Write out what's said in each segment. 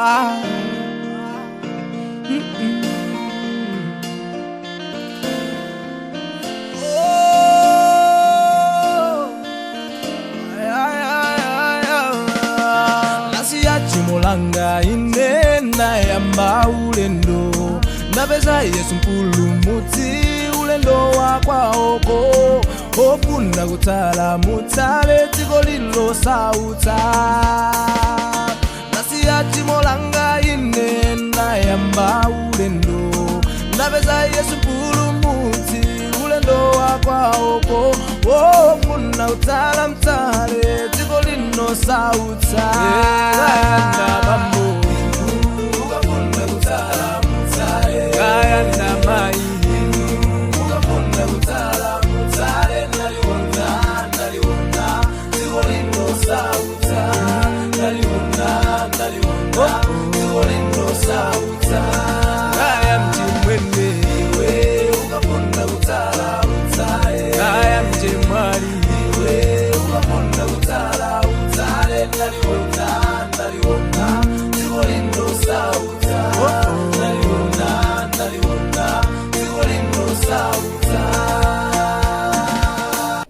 Ah. Oh. Ay, ay, ay, ay, ay. Nasiya chimolanga ine ndayamba ulendo ndapeza Yesu mpulumutsi ulendo wa kwaoko ofuna kutsala mutsale dziko lilo sautsa. Nasiya chimolanga ine ndayamba ulendo ndapeza Yesu mpulumutsi ulendo wa kwaoko ofuna kutsala mtsale dziko lino sautsa. Kayanda bambo ukafuna kutsala mtsale, kayanda mai ukafuna kutsala mtsale, ndaliwona ndaliwona dziko lino sautsa, ndaliwona ndaliwona dziko lino sautsa. Kaya mchimwene iwe ukafuna kutsala mtsale, kaya mchemwali iwe ukafuna kutsala utsale, ndaliwona ndaliwona dziko lino sautsa, ndaliwona ndaliwona dziko lino sautsa.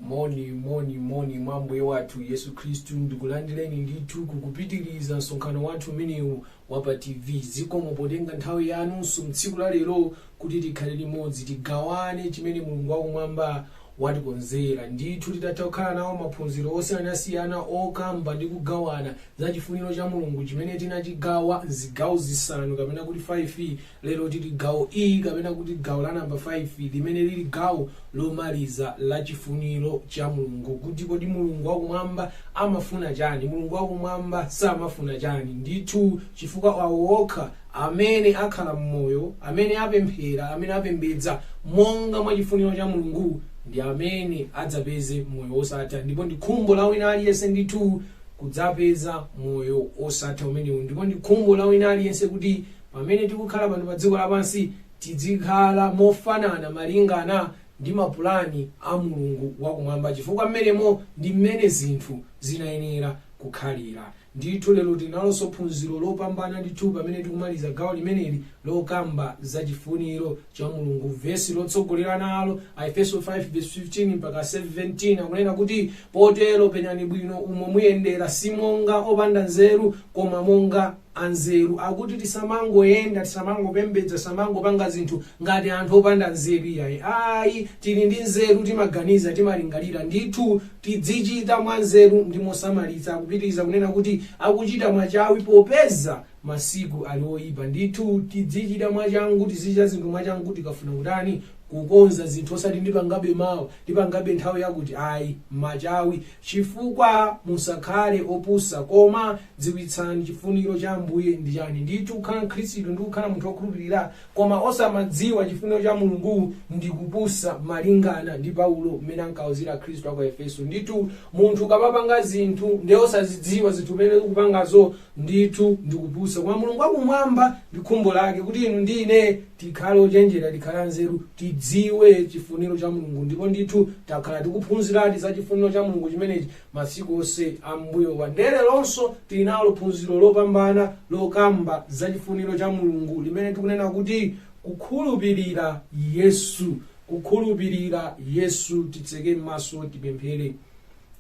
Moni moni moni mwa Ambuye wathu Yesu Khristu. Ndikulandireni ndithu kukupitiriza msonkhano wathu umenewu wa pa TV. Zikomo potenga nthawi yanunso mtsiku la lero kuti tikhale limodzi, tigawane chimene Mulungu wakumwamba watikonzera. Ndithu titatha kukhala nawo maphunziro osiyanasiyana okamba ndi kugawana za chifuniro cha Mulungu chimene tinachigawa zigawo zisanu kapena kuti 5, lero tili gawo E kapena kuti gawo la namba 5 limene lili gawo lomaliza la chifuniro cha Mulungu, kuti kodi Mulungu wakumwamba amafuna chani, Mulungu wakumwamba samafuna chani. Ndithu chifukwa awo okha amene akhala mmoyo, amene apemphera, amene apembedza monga mwa chifuniro cha Mulungu ndi amene adzapeze moyo wosatha, ndipo ndi khumbo la wina aliyense ndithu kudzapeza moyo osatha umenewu, ndipo ndi khumbo la wina aliyense kuti pamene tikukhala pano pa dziko lapansi tizikhala mofanana malingana ndi mapulani a Mulungu wakumwamba, chifukwa mmenemo ndi mmene zinthu zinayenera kukhalira. Ndithu lero tinalonso phunziro lopambana ndithu pamene tikumaliza gawo limeneli lokamba za chifuniro cha Mulungu. Vesi lotsogolera nalo, Aefeso 5:15 mpaka 17, akunena kuti, "Potero penyani bwino umo muyendera, si monga opanda nzeru koma monga anzeru." Akuti tisamangoyenda, tisamangopembedza, tisamangopanga zinthu ngati anthu opanda nzeru iyayi. Ayi, tili ndi nzeru, timaganiza, timalingalira. Ndithu tidzichita mwa nzeru ndi mosamalitsa. Akupitiriza kunena kuti, "Akuchita mwachawi, popeza masiku ali oyipa." Ndithu tidzichita mwachangu, tizichita zinthu mwachangu tikafuna kutani, kukonza zinthu, osati ndipangabe mawa, ndipangabe nthawi yakuti, ayi, machawi. "Chifukwa musakhale opusa, koma dziwitsani chifuniro cha Ambuye ndi chani." Ndithu kukhala mkhristu ndi kukhala munthu wokhulupirira koma osamadziwa chifuniro cha Mulungu ndi kupusa, malingana ndi Paulo mmene ankawuzira Khristu aku Efeso. Ndithu munthu ukamapanga zinthu ndi osazidziwa zinthu mmene ukupangazo, ndithu ndikupusa. Koma Mulungu wakumwamba ndi khumbo lake kuti inu ndi ine tikhale ochenjera, tikhale anzeru, tidziwe chifuniro cha Mulungu. Ndipo ndithu takhala tikuphunziradi za chifuniro cha Mulungu chimenechi masiku onse ambuyowa. Ndelelonso tili nalo phunziro lopambana lokamba za chifuniro cha Mulungu limene tikunena kuti kukhulupirira Yesu, kukhulupirira Yesu. Titseke m'maso, tipemphere.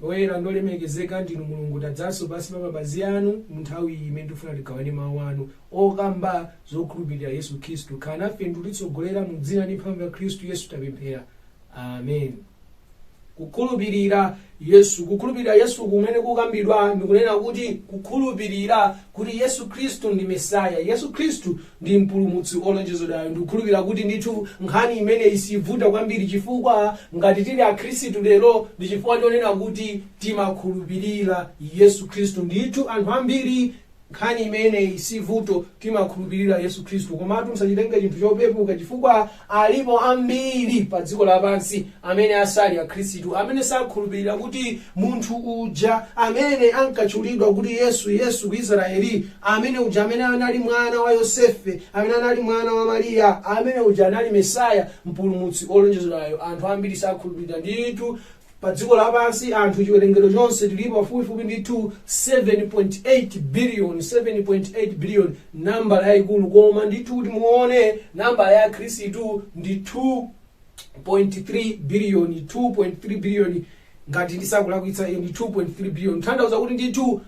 Oyera ndolemekezeka ndinu Mulungu, tadzanso pansi pa mapazi anu mu nthawi iyi imene tikufuna tigawane mawu anu okamba zokhulupirira Yesu Khristu. Khala nafe ndikutitsogolera, mu dzina ndi mphamvu ya Khristu Yesu tapemphera, amen. Kukhulupirira Yesu. Kukhulupirira Yesu kumene kukambidwa ndikunena kuti kukhulupirira kuti Yesu Khristu ndi Mesaya, Yesu Khristu ndi mpulumutsi olonjezedwayo. Ndikukhulupirira kuti ndithu nkhani imeneyi sivuta kwambiri, chifukwa ngati tili akhristu lero ndi chifukwa chonena kuti timakhulupirira Yesu Khristu. Ndithu anthu ambiri nkhani imeneyi sivuto, timakhulupirira Yesu Khristu. Komatu musachitenge chinthu chopepuka, chifukwa alipo ambiri pa dziko lapansi amene asali akhristu, amene sakhulupirira kuti munthu uja amene ankatchulidwa kuti Yesu, Yesu ku Israeli, amene uja amene anali mwana wa Yosefe, amene anali mwana wa Mariya, amene uja anali Mesaya, mpulumutsi olonjezedwayo. Anthu ambiri sakhulupirira ndithu. Pa dziko lapansi anthu chiwerengero chonse tilipo pafupifupi ndithu 7.8 billion, 7.8 billion, nambala yayikulu. Koma ndithu kuti muone, nambala ya akhristu ndi 2.3 billion, 2.3 billion, ngati ndisakulakwitsa, ndi 2.3 billion. Kutanthauza kuti ndithu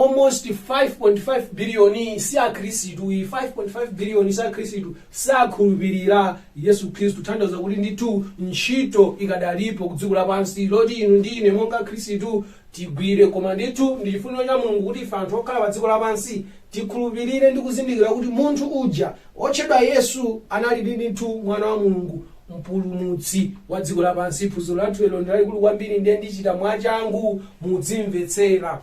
almost 5.5 billion si akhristu. 5.5 billion si akhristu, sakhulupirira Yesu Khristu. Kutanthauza kuti ndithu ntchito ikadalipo ku dziko lapansi loti inu ndi ine monga khristu tigwire. Koma ndithu ndi chifuniro cha Mulungu kuti ife anthu okhala pa dziko lapansi tikhulupirire ndi kuzindikira kuti munthu uja otchedwa Yesu anali ndithu mwana wa Mulungu, mpulumutsi wa dziko lapansi. Phunziro lathu lero ndi lalikulu kwambiri, ndiye ndichita mwachangu, mudzimvetsera.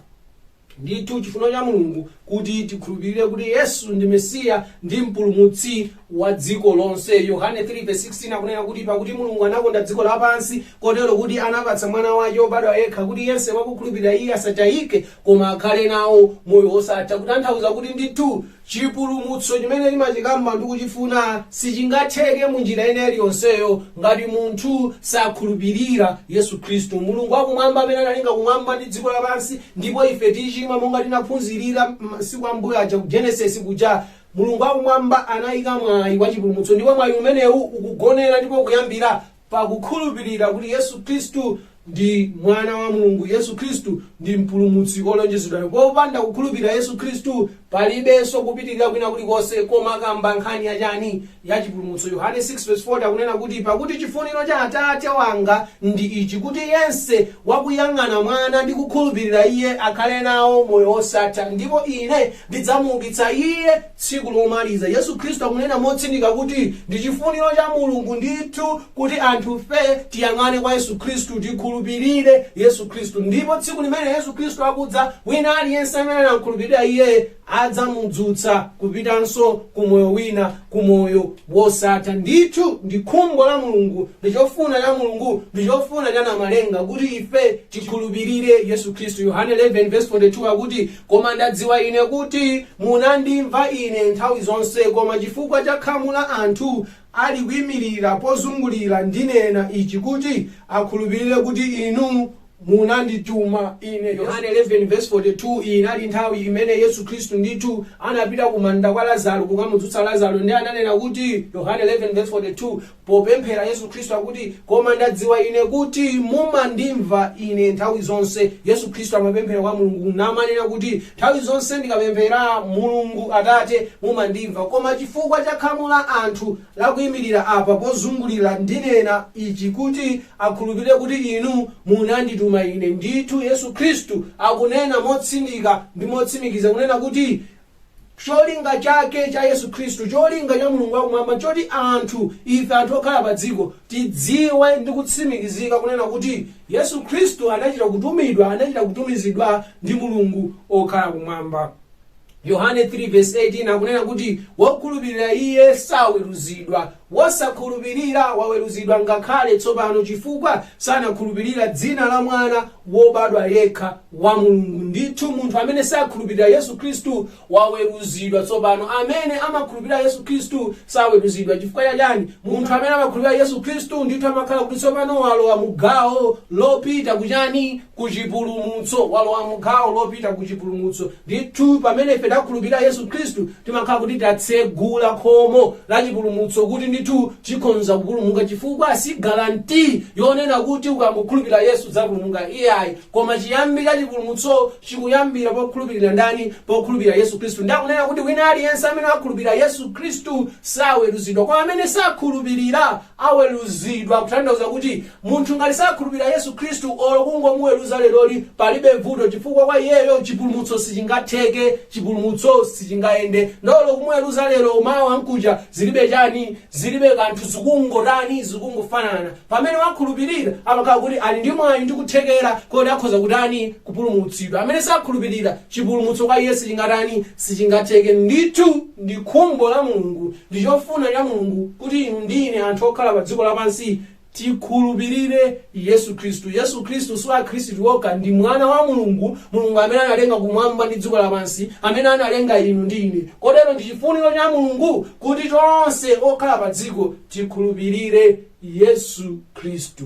Ndithu chifuniro cha Mulungu kuti tikhulupirire kuti Yesu ndi Mesiya ndi mpulumutsi wa dziko lonse. Yohane 3:16 akunena kuti, "Pakuti Mulungu anakonda dziko lapansi kotero kuti anapatsa mwana wake wobadwa yekha, kuti yense wakukhulupirira iye asatayike, koma akhale nawo moyo wosatha." Kutanthauza kuti ndithu chipulumutso chimene timachikamba ndi kuchifuna sichingatheke mu njira ina iliyonseyo ngati munthu sakhulupirira Yesu Khristu. Mulungu wakumwamba amene analenga kumwamba ndi dziko lapansi, ndipo ife tichimwa, monga tinaphunzirira masiku ambuyo aja ku Genesis kuja, Mulungu wakumwamba anayika mwayi wa chipulumutso, ndipo mwayi umenewu ukugonera ndipo kuyambira pakukhulupirira kuti Yesu Khristu ndi mwana wa Mulungu, Yesu Khristu ndi mpulumutsi wolonjezedwayo. Popanda kukhulupirira Yesu Khristu palibenso kupitirira kwina kulikonse koma kamba nkhani yachani? Ya chipulumutso. Yohane 6:40 akunena kuti, "Pakuti chifuniro cha Atate wanga ndi ichi, kuti yense wakuyang'ana mwana ndi kukhulupirira iye akhale nawo moyo wosatha, ndipo ine ndidzamuukitsa iye tsiku lomaliza." Yesu Khristu akunena motsindika kuti ndi chifuniro cha Mulungu ndithu kuti anthufe tiyang'ane kwa Yesu Khristu, tikhulupirire Yesu Khristu, ndipo tsiku limene Yesu Khristu akudza, wina aliyense amene anamkhulupirira iye adzamudzutsa kupitanso ku moyo wina, ku moyo wosatha. Ndithu ndi khumbo la Mulungu, ndi chofuna cha Mulungu, ndi chofuna cha Namalenga kuti ife tikhulupirire Yesu Khristu. Yohane 11:42 akuti, "Koma ndadziwa ine kuti munandimva ine nthawi zonse, koma chifukwa cha khamu la anthu ali kuyimirira pozungulira ndinena ichi, kuti akhulupirire kuti inu munandituma ine." Yohane 11:42, iyi inali nthawi imene Yesu Khristu ndithu anapita kumanda kwa Lazaro kukamudzutsa Lazaro, ndi ananena kuti, Yohane 11:42, popemphera Yesu Khristu akuti, "Koma ndadziwa ine kuti mumandimva ine nthawi zonse." Yesu Khristu amapemphera kwa Mulungu namanena kuti, "Nthawi zonse ndikapemphera, Mulungu Atate, mumandimva. Koma chifukwa cha khamu la anthu lakuyimirira apa pozungulira ndinena ichi, kuti akhulupirire kuti inu munandituma ine." Ndithu Yesu Khristu akunena motsindika ndi motsimikiza kunena kuti cholinga chake cha Yesu Khristu, cholinga cha Mulungu wakumwamba, choti anthu ife, anthu okhala pa dziko, tidziwe ndi kutsimikizika kunena kuti Yesu Khristu anachita kutumidwa, anachita kutumizidwa ndi Mulungu okhala kumwamba. Yohane 3:18 akunena kuti, "Wokhulupirira iye saweruzidwa; wosakhulupirira waweruzidwa ngakhale tsopano, chifukwa sanakhulupirira dzina la mwana wobadwa yekha wa Mulungu." Ndithu munthu amene sakhulupirira Yesu Khristu waweruzidwa tsopano. Amene amakhulupirira Yesu Khristu saweruzidwa. Chifukwa chachani? Munthu amene amakhulupirira Yesu Khristu ndithu amakhala kuti tsopano walowa mu gawo lopita kuchani? Kuchipulumutso. Walowa mu gawo lopita kuchipulumutso. Ndithu pamene ife takhulupirira Yesu Khristu, timakhala kuti tatsegula khomo la chipulumutso, kuti ndithu tikhonza kupulumuka, chifukwa si guarantee yonena kuti ukangokhulupirira Yesu udzapulumuka, iyayi. Koma chiyambi cha chipulumutso chikuyambira pokhulupirira ndani? Pokhulupirira Yesu Khristu. Ndakunena kuti wina aliyense amene akhulupirira Yesu Khristu saweruzidwa, koma amene sakhulupirira aweruzidwa. Kutanthauza kuti munthu ngati sakhulupirira Yesu Khristu, olo kungomuweruza leroli palibe vuto, chifukwa kwa iyeyo chipulumutso sichingatheke, chipulumutso sichingayende. Ndolo kumuweruza lero, mawa nkuja, zilibe chani? Zilibe kanthu, zikungotani? Zikungofanana. Pamene wakhulupirira amakhala kuti ali ndi mwayi ndi kuthekera kodi akhoza kutani? Kupulumutsidwa. Amene sakhulupirira, chipulumutso kwa iye sichingatani? Sichingatheke. Ndithu ndi khumbo la Mulungu, ndi chofuna cha Mulungu kuti inu ndi ine, anthu okhala pa dziko lapansi, tikhulupirire Yesu Khristu. Yesu Khristu si akhristu okha, ndi mwana wa Mulungu, Mulungu amene analenga kumwamba ndi dziko lapansi, amene analenga inu ndi ine. Kotero ndi chifuniro cha Mulungu kuti tonse okhala pa dziko tikhulupirire Yesu Khristu.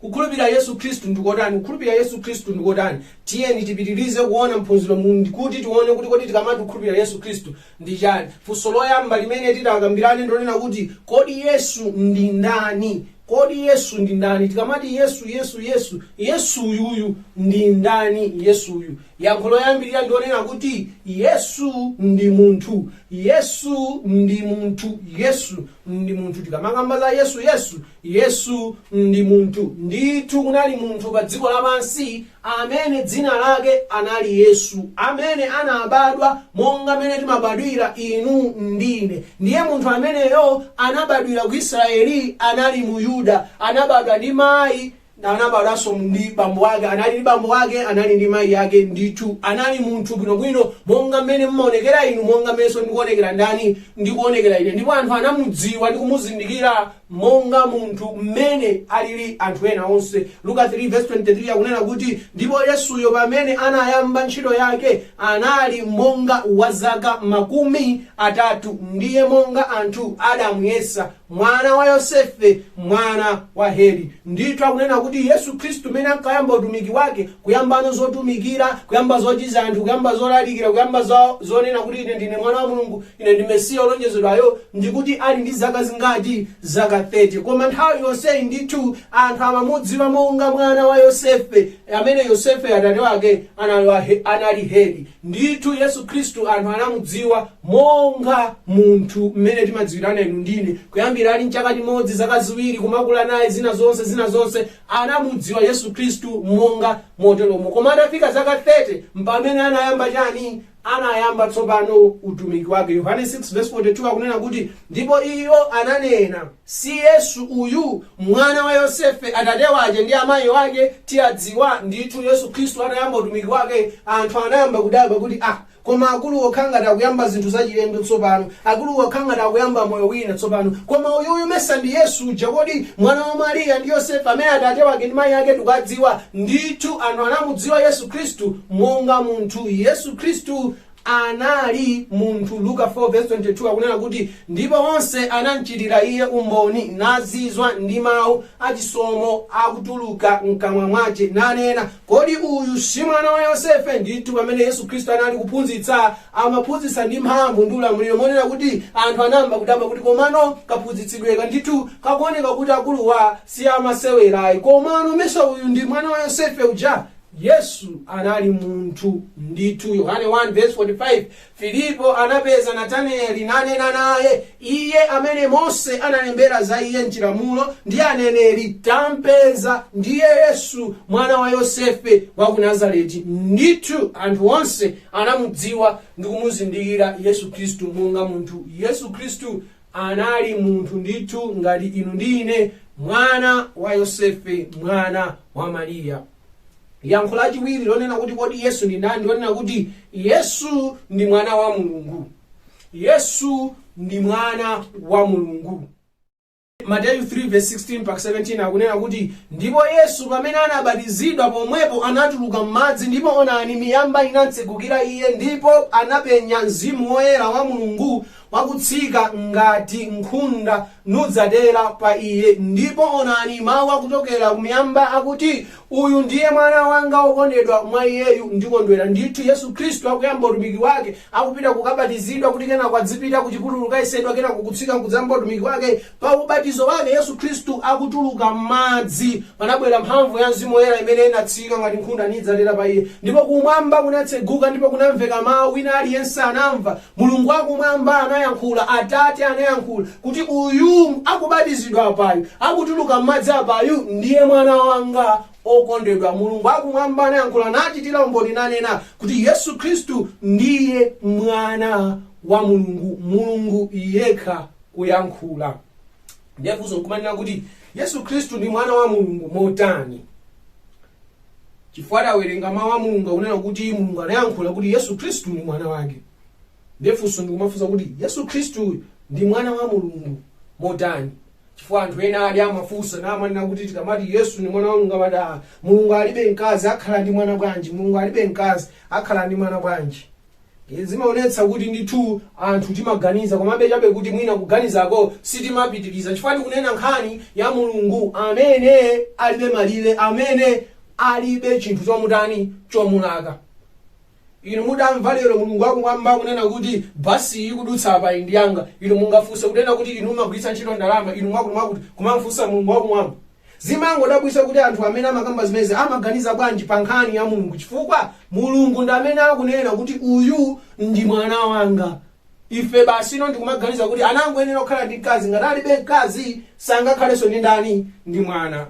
Kukhulupirira Yesu Khristu ndikotani? Kukhulupirira Yesu Khristu ndikotani? Tiyeni tipitirize kuona mphunziro kuti tione kuti kodi tikamati kukhulupirira Yesu Khristu ndi chani. Funso loyamba limene titakambirane ndonena kuti, kodi Yesu ndi ndani? Kodi Yesu ndi ndani? Tikamati Yesu, Yesu, Yesu, Yesuyuyu ndi ndani? Yesuyu, yankho loyambirira ndionena kuti Yesu ndi munthu. Yesu ndi munthu. Yesu ndi munthu. Tikamakamba za Yesu, Yesu, Yesu ndi munthu. Ndithu kunali munthu pa dziko lapansi amene dzina lake anali Yesu, amene anabadwa monga mene timabadwira inu ndine. Ndiye munthu ameneyo anabadwira ku Israeli, anali mu Yuda, anabadwa ndi mayi, anabadwanso ndi bambo ake, anali ndi bambo ake, anali ndi mayi ake. Ndithu anali munthu bwinobwino monga mmene mmaonekera inu, monga mmenso ndikuonekera ndani, ndikuonekera ine. Ndipo anthu anamudziwa ndi kumuzindikira monga munthu mmene alili anthu ena onse. Luka 3:23 akunena kuti, ndipo Yesuyo pamene anayamba ntchito yake anali monga wa zaka 30, ndiye monga anthu adamuyesa, mwana wa Yosefe, mwana wa Heli. Ndithu akunena kuti Yesu Khristu mmene ankayamba utumiki wake, kuyambano zotumikira, kuyamba zochiza anthu, kuyamba zolalikira, kuyamba zonena kuti ine ndine mwana wa Mulungu, ine ndi Mesiya olonjezedwayo, ndikuti ali ndi zaka zingati? Zaka 30. Koma nthawi yonseyi ndithu anthu amamudziwa monga mwana wa Yosefe, amene Yosefe atate wake anali Heli. Ndithu Yesu Khristu anthu anamudziwa monga munthu mmene timadziwirana inu ndine, kuyambira ali mchaka chimodzi, zaka 2, kumakula naye, zina zonse, zina zonse, anamudziwa Yesu Khristu monga moteromo. Koma atafika zaka 30 mpamene anayamba chani? Anayamba tsopano utumiki wake. Yohane 6:42 akunena kuti, ndipo iyo ananena, si Yesu uyu mwana wa Yosefe, atate wake ndi amayi wake tiyadziwa? Ndithu Yesu Khristu atayamba utumiki wake, anthu anayamba kudabwa kuti, ah, koma akulu okha ngati akuyamba zinthu zachilendo tsopano, akulu okha ngati akuyamba moyo wina tsopano, koma uyuyu mesa ndi Yesu uja kodi, mwana wa Mariya ndi Yosefe, amene atate wake ndi mayi ake tikuwadziwa? Ndithu anthu anamudziwa Yesu Khristu monga munthu. Yesu Khristu anali munthu. Luka 4:22 akunena kuti, ndipo onse anamchitira iye umboni, nazizwa ndi mawu achisomo akutuluka mkamwa mwace, nanena, kodi uyu si mwana wa Yosefe? Ndithu pamene Yesu Khristu anali kuphunzitsa, amaphunzitsa ndi mphamvu ndi ulamuliro, monena kuti anthu anayamba kudabwa kuti komano kaphunzitsidweka ndithu kakuoneka kuti akuluwa si amasewerayi, komano mesa uyu ndi mwana wa Yosefe uja? Yesu anali munthu ndithu. Yohane 1:45, Filipo anapeza Natanieli nanena naye, iye amene Mose analembera za iye mchilamulo ndi aneneri, tampeza, ndiye Yesu mwana wa Yosefe wa ku Nazareti. Ndithu anthu onse anamudziwa ndi kumuzindikira Yesu Khristu monga munthu. Yesu Khristu anali munthu ndithu ngati inu ndi ine, mwana wa Yosefe, mwana wa Mariya. Yankho lachiwiri lonena kuti kodi Yesu ndi ndani, lonena kuti Yesu ndi mwana wa Mulungu. Yesu ndi mwana wa Mulungu. Mateyu 3:16-17 akunena kuti, ndipo Yesu pamene anabatizidwa, pomwepo anatuluka m'madzi, ndipo onani, miyamba inamtsegukira iye, ndipo anapenya Mzimu Woyera wa Mulungu wakutsika ngati nkhunda nudzatera pa iye, ndipo onani, mawu akuchokera kumiyamba akuti, uyu ndiye mwana wanga wokondedwa, mwa iyeyu ndikondwera. Ndithu Yesu Khristu akuyamba utumiki wake, akupita kukabatizidwa kuti kenako adzipita ku chipululu kukayesedwa, kenako kutsika nkudzayamba utumiki wake. Pa ubatizo wake Yesu Khristu akutuluka m'madzi, panabwera mphamvu ya Mzimu Woyera imene inatsika ngati nkhunda nidzatera pa iye, ndipo kumwamba kunatseguka, ndipo kunamveka mawu, wina aliyense anamva. Mulungu wakumwamba anayankhula, Atate anayankhula kuti uyu akubatizidwa apayu, akutuluka m'madzi apayu, ndiye mwana wanga okondedwa. Mulungu wakumwamba anayankhula nachitira umboni nanena kuti Yesu Khristu ndiye mwana wa Mulungu, Mulungu yekha kuyankhula. Ndiye funso nkumanena kuti Yesu Khristu ndi mwana wa Mulungu motani? Chifukwa tawerenga mawu a Mulungu akunena kuti Mulungu anayankhula kuti Yesu Khristu ndi mwana wake. Ndiye funso ndikumafunsa kuti Yesu Khristu ndi mwana wa Mulungu motani? Chifukwa anthu ena ali amafunsa namanena kuti tikamati Yesu ndi mwana wa Mulungu, amati, ah, Mulungu alibe mkazi, akhala ndi mwana bwanji? Mulungu alibe mkazi, akhala ndi mwana bwanji? Zimaonetsa kuti ndithu anthu timaganiza, komabe chabe kuti mwina kuganizako sitimapitiriza, chifukwa tikunena nkhani ya Mulungu amene alibe malire, amene alibe chinthu chomutani, chomulaka. Inu mudamva lero Mulungu wakumwamba kunena kuti basi ikudutsa apa iyi ndi yanga, inu mungafunse kunena kuti inu mumagwiritsa ntchito ndalama inu mwakuti mwakuti, kumamfunsa Mulungu wakumwamba? Zimangodabwitsa kuti anthu amene amakamba zimenezi amaganiza bwanji pa nkhani ya Mulungu, chifukwa Mulungu ndi amene akunena kuti uyu ndi mwana wanga. Ife basi ino ndikumaganiza kuti anangoyenera kukhala ndi mkazi, ngati alibe mkazi sangakhalenso ndi ndani, ndi mwana.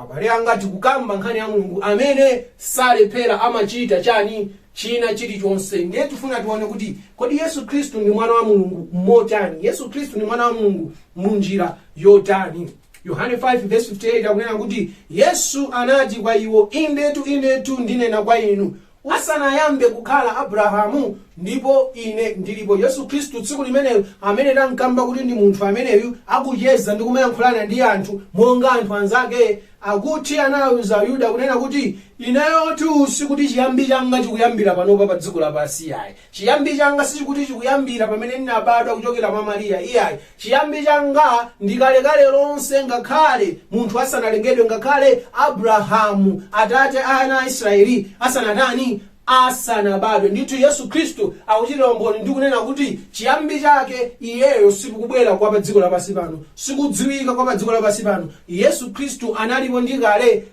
Abale anga, tikukamba nkhani ya Mulungu amene salephera, amachita chani, china chilichonse. Ndiye tifuna tione kuti kodi Yesu Khristu ndi mwana wa Mulungu motani? Yesu Khristu ndi mwana wa Mulungu munjira yotani? Yohane 5 verse 58 akunena kuti Yesu anati kwa iwo, indetu indetu ndinena kwa inu, asanayambe kukhala Abrahamu ndipo ine ndilipo. Yesu Khristu tsiku limenelo amene tankamba kuti ndi munthu ameneyu akucheza ndi kumayankhulana ndi anthu monga anthu anzake, akuti anawuza Yuda kunena kuti ineyotu sikuti chiyambi changa chikuyambira panopa pa dziko lapansi iyayi. Chiyambi changa sichikuti chikuyambira pamene ndinabadwa kuchokera mwa Mariya iyayi. Chiyambi changa ndi kalekale lonse, ngakhale munthu asanalengedwe, ngakhale Abrahamu atate a ana a Israeli asanatani, asanabadwe. Ndithu Yesu Khristu akuchitira umboni ndi kunena kuti chiyambi chake iyeyo sikukubwera kwa pa dziko lapansi pano, sikudziwika kwa pa dziko lapansi pano. Yesu Khristu analipo ndi kale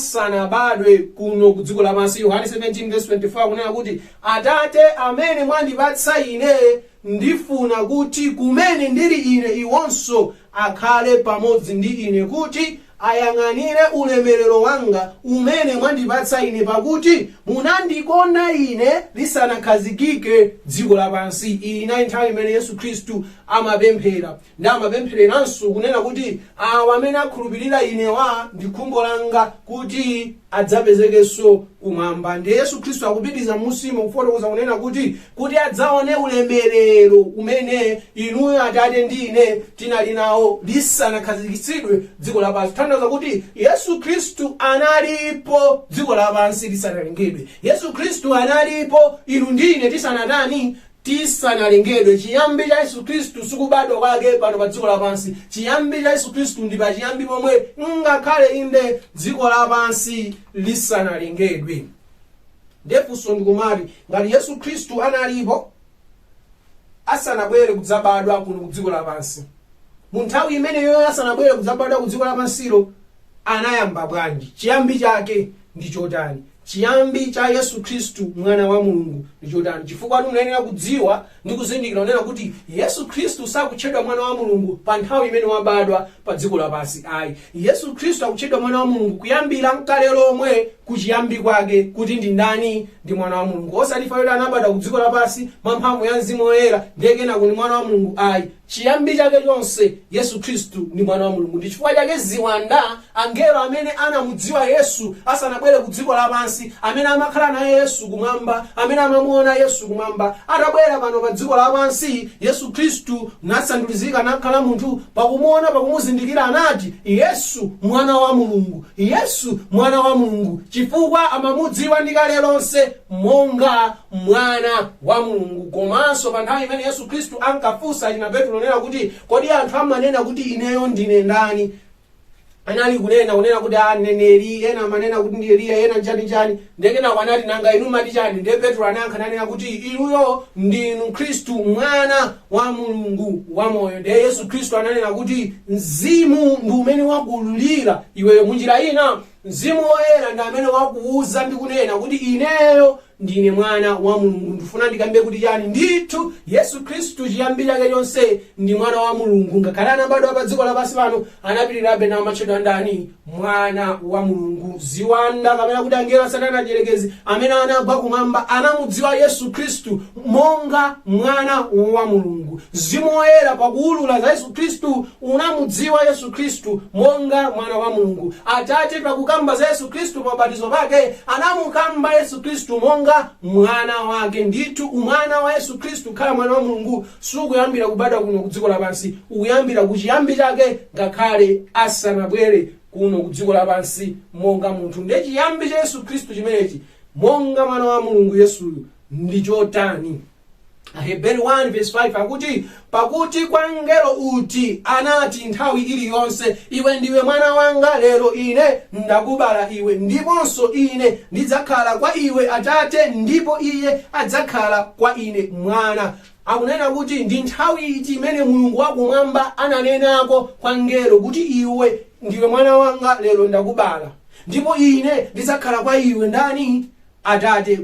asanabadwe kuno ku dziko lapansi. Yohane 17 verse 24 akunena kuti Atate amene mwandipatsa ine, ndifuna kuti kumene ndili ine iwonso akhale pamodzi ndi ine, kuti ayang'anire ulemerero wanga umene mwandipatsa ine, pakuti munandikonda ine lisanakhazikike dziko lapansi. Iyi inali nthawi imene Yesu Khristu amapemphera, ndi amapemphereranso kunena kuti awa amene akhulupirira inewa ndi khumbo langa kuti adzapezekenso kumwamba. Ndiye Yesu Khristu akupitiriza m'musimo kufotokoza kunena kuti adzaone ulemerero umene inuyo Atate ndi ine tinali nawo lisanakhazikitsidwe dziko lapansi. Kutanthauza kuti Yesu Khristu analipo dziko lapansi lisanalengedwe. Yesu Khristu analipo inu ndi ine tisanatani, tisanalengedwe. Chiyambi cha Yesu Khristu sikubadwa kwake pano pa dziko lapansi. Chiyambi cha Yesu Khristu ndi pachiyambi pomwe, ngakhale inde dziko lapansi lisanalengedwe. Ndiye funso ndikumati, ngati Yesu Khristu analipo asanabwere kudzabadwa kuno ku dziko lapansi, mu nthawi imeneyo asanabwere kudzabadwa ku dziko lapansilo, anayamba bwanji? Chiyambi chake ndi chotani? Chiyambi cha Yesu Khristu mwana wa Mulungu ndi chotani? Chifukwa munayenera kudziwa ndi kuzindikira kunena kuti Yesu Khristu sakutchedwa mwana wa Mulungu pa nthawi imene wabadwa pa dziko lapansi ayi. Yesu Khristu akutchedwa mwana wa Mulungu kuyambira mkale lomwe, kuchiyambi kwake, kuti ndi ndani, ndi mwana wa Mulungu. Osati chifukwa choti anabadwa ku dziko lapansi mwa mphamvu ya Mzimu Woyera ndiye kenako ndi mwana wa Mulungu ayi. Chiyambi chake chonse Yesu Khristu ndi mwana wa Mulungu. Ndi chifukwa chake ziwanda, angelo amene anamudziwa Yesu asanabwere ku dziko lapansi, amene amakhala naye Yesu kumwamba, amene amamuona Yesu kumwamba, atabwera pano pa dziko lapansi, Yesu Khristu nasandulizika nakhala munthu, pakumuona, pakumuzindikira anati, Yesu mwana wa Mulungu, Yesu mwana wa Mulungu, chifukwa amamudziwa ndi kale lonse monga mwana wa Mulungu. Komanso pa nthawi imene Yesu Khristu ankafunsa achina Petro kunena kuti kodi anthu amanena kuti ineyo ndine ndani, anali kunena kuti aneneri ena amanena kuti ndi Eliya, ena nchani chani. Ndiye kenako anati, nanga inu mati chani? Ndiye Petro anayankha nanena kuti inuyo ndinu Khristu mwana wa Mulungu wamoyo. Ndiye Yesu Khristu ananena kuti mzimu ndi umene wakuululira iweyo. Munjira ina, Mzimu Woyera ndi amene wakuuza ndi kunena kuti ineyo ndine mwana wa Mulungu. Ndifuna ndikambe kuti chani? Ndithu Yesu Khristu chiyambi chake chonse ndi mwana wa Mulungu. Ngakhale anabadwa pa dziko lapansi pano, anapitirirabe namatchedwa ndani? Mwana wa Mulungu. Ziwanda kapena kuti angelo a Satana achiyerekezi amene anagwa kumwamba anamudziwa Yesu Khristu monga mwana wa Mulungu. Mzimu Woyera pakuwulula za Yesu Khristu unamudziwa Yesu Khristu monga mwana wa Mulungu. Atate pakukamba za Yesu Khristu pa ubatizo pake anamukamba Yesu Khristu monga mwana wake. Ndithu umwana wa Yesu Khristu kukhala mwana wa Mulungu sukuyambira kubadwa kuno ku dziko lapansi, ukuyambira ku chiyambi chake ngakhale asanabwere kuno ku dziko lapansi monga munthu. Ndiye chiyambi cha Yesu Khristu chimenechi monga mwana wa Mulungu Yesuyu ndi chotani? Aheberi 1 verse 5 akuti, "Pakuti kwa mngelo uti anati nthawi iliyonse, 'Iwe ndiwe mwana wanga, lero ine ndakubala iwe'? Ndiponso, 'Ine ndidzakhala kwa iwe atate, ndipo iye adzakhala kwa ine mwana.'" Akunena kuti ndi nthawi iti imene Mulungu wakumwamba ananenako kwa mngelo kuti, "Iwe ndiwe mwana wanga, lero ndakubala, ndipo ine ndidzakhala kwa iwe ndani? Atate"?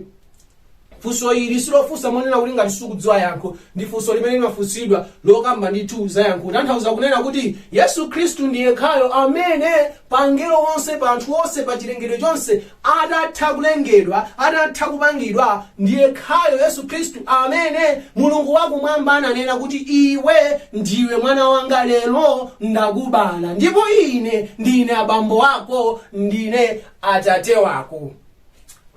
Funso ili silofunsa monena kuti ngati sukudziwa yankho. Ndi funso limene limafunsidwa lokamba ndithu za yankho, kutanthauza kunena kuti Yesu Khristu ndi yekhayo amene pa angelo onse, pa anthu onse, pa chilengedwe chonse, atatha kulengedwa, atatha kupangidwa, ndi yekhayo Yesu Khristu amene Mulungu wakumwamba ananena kuti, "Iwe ndiwe mwana wanga, lero ndakubala, ndipo ine ndine abambo ako, ndine atate wako."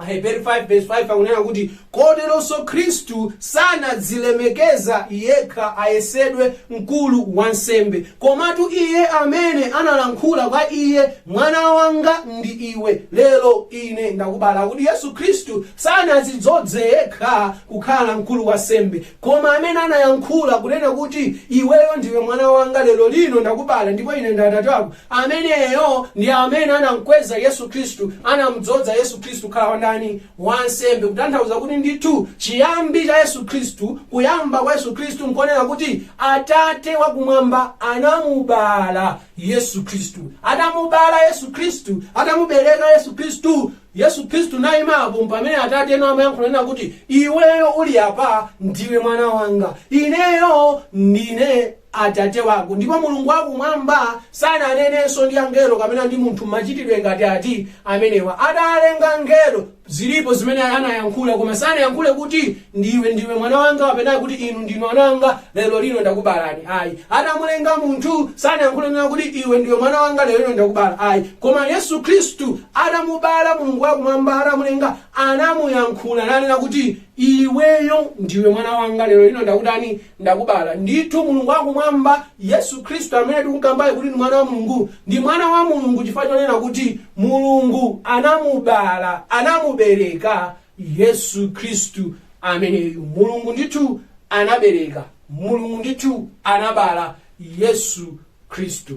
Aheberi 5 verse 5 akunena kuti, "Koteronso Khristu sanadzilemekeza yekha ayesedwe mkulu wansembe, komatu iye amene analankhula kwa iye, 'Mwana wanga ndi iwe, lero ine ndakubala.'" Kuti Yesu Khristu sanadzidzodze yekha kukhala mkulu wansembe, koma amene anayankhula kunena kuti, "Iweyo ndiwe mwana wanga, lero lino ndakubala, ndipo ine ndi atate wako," ameneyo ndi amene anamkweza Yesu Khristu, anamdzodza Yesu Khristu kukhala wandani? Wansembe. Kutanthauza kuti ndithu chiyambi cha Yesu Khristu, kuyamba kwa Yesu Khristu, nkonena kuti Atate wakumwamba anamubala Yesu Khristu. Atamubala Yesu Khristu, atamubereka Yesu Khristu, Yesu Khristu nayimapo, pamene Atate eno amayankhula nena kuti, "Iweyo uli apa ndiwe mwana wanga, ineyo ndine atate wako." Ndipo Mulungu wakumwamba sananenenso ndi angelo kapena ndi munthu machitidwe ngati ati amenewa. Atalenga angelo, zilipo zimene anayankhula, koma sanayankhule kuti, "Ndiwe mwana wanga," kapena kuti, "Inu ndinu ana anga, lero lino ndakubalani," ayi. Atamulenga munthu, sanayankhule nena kuti, "Iwe ndiwe mwana wanga, lero lino ndakubala," ayi. Koma Yesu Khristu atamubala, Mulungu wakumwamba atamulenga, anamuyankhula nanena kuti, "Iweyo ndiwe mwana wanga, lero lino ndakutani? Ndakubala." Ndithu Mulungu wakumwamba, Yesu Khristu amene tikukambayo kuti ndi mwana wa Mulungu, ndi mwana wa Mulungu chifukwa chonena kuti Mulungu anamubala, anamubereka Yesu Khristu ameneyu. Mulungu ndithu anabereka, Mulungu ndithu anabala Yesu Khristu.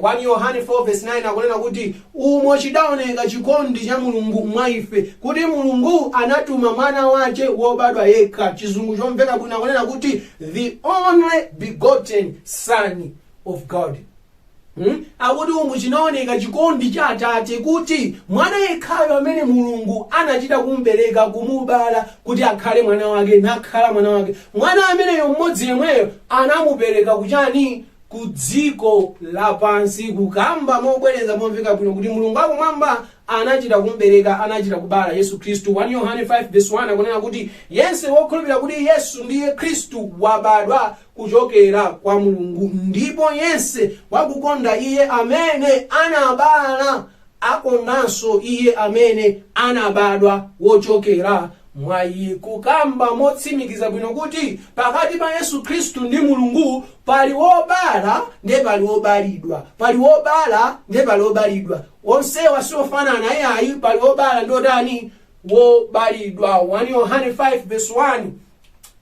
1 Yohane 4 verse 9 akunena kuti, "Umo chidaoneka chikondi cha Mulungu mwa ife, kuti Mulungu anatuma mwana wace wobadwa yekha." Chizungu chomveka bwino akunena kuti the only begotten Son of God. Akuti umu chinaoneka chikondi cha Atate, kuti mwana yekhayo amene Mulungu anachita kumbereka, kumubala kuti akhale mwana wake, nakhala mwana wake, mwana ameneyo mmodzi yemweyo anamupereka kuchani? Ku dziko lapansi. Kukamba mobwereza momveka bwino kuti Mulungu akumwamba anachita kumbereka, anachita kubala Yesu Khristu. 1 Yohane 5 verse 1 akunena kuti, "Yense wokhulupirira kuti Yesu ndiye Khristu wabadwa kuchokera kwa Mulungu, ndipo yense wakukonda iye amene anabala akondanso iye amene anabadwa wochokera mwa iye." Kukamba motsimikiza bwino kuti pakati pa Yesu Khristu ndi Mulungu pali wobala ndiye pali wobalidwa, pali wobala ndiye pali wobalidwa. Onsewa siofanana iyayi. Pali wobala ndi otani? Wobalidwa. 1 Yohane 5 verse 1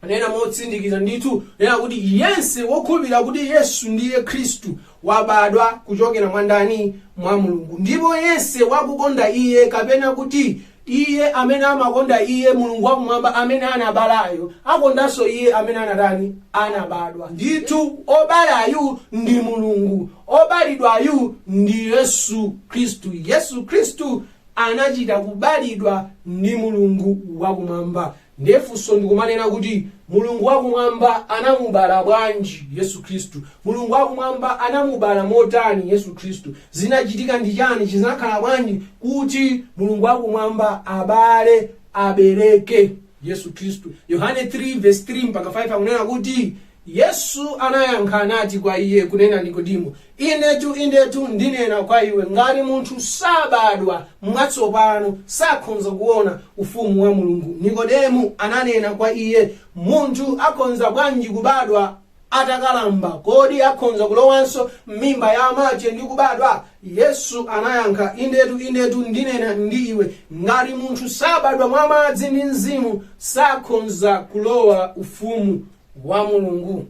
nena motsindikiza ndithu, nena kuti yense wokhulupirira kuti Yesu ndiye Khristu wabadwa kuchokera mwa ndani? Mwa Mulungu. Ndipo yense wakukonda iye, kapena kuti iye amene amakonda iye, Mulungu wakumwamba amene anabalayo, akondanso iye amene anatani? Anabadwa. Ndithu obalayu ndi Mulungu, obalidwayu ndi Yesu Khristu. Yesu Khristu anachita kubalidwa ndi Mulungu wakumwamba. Ndiye funso ndikumanena kuti, Mulungu wakumwamba anamubala bwanji Yesu Khristu? Mulungu wakumwamba anamubala motani Yesu Khristu? Zinachitika ndi chani? Chizinakhala bwanji kuti Mulungu wakumwamba abale, abereke Yesu Khristu? Yohane 3 verse 3 mpaka 5 akunena kuti, "Yesu anayankha anati kwa iye," kunena Nikodimo, "Indetu, indetu, ndinena kwa iwe, ngati munthu sabadwa mwatsopano, sakhonza kuona ufumu wa Mulungu. Nikodemo ananena kwa iye, Munthu akhonza bwanji kubadwa Atakalamba, kodi akhonza kulowanso m'mimba ya amache ndi kubadwa? Yesu anayankha, Indetu, indetu, ndinena ndi iwe, ngati munthu sabadwa mwa madzi ndi Mzimu, sakhonza kulowa ufumu wa Mulungu.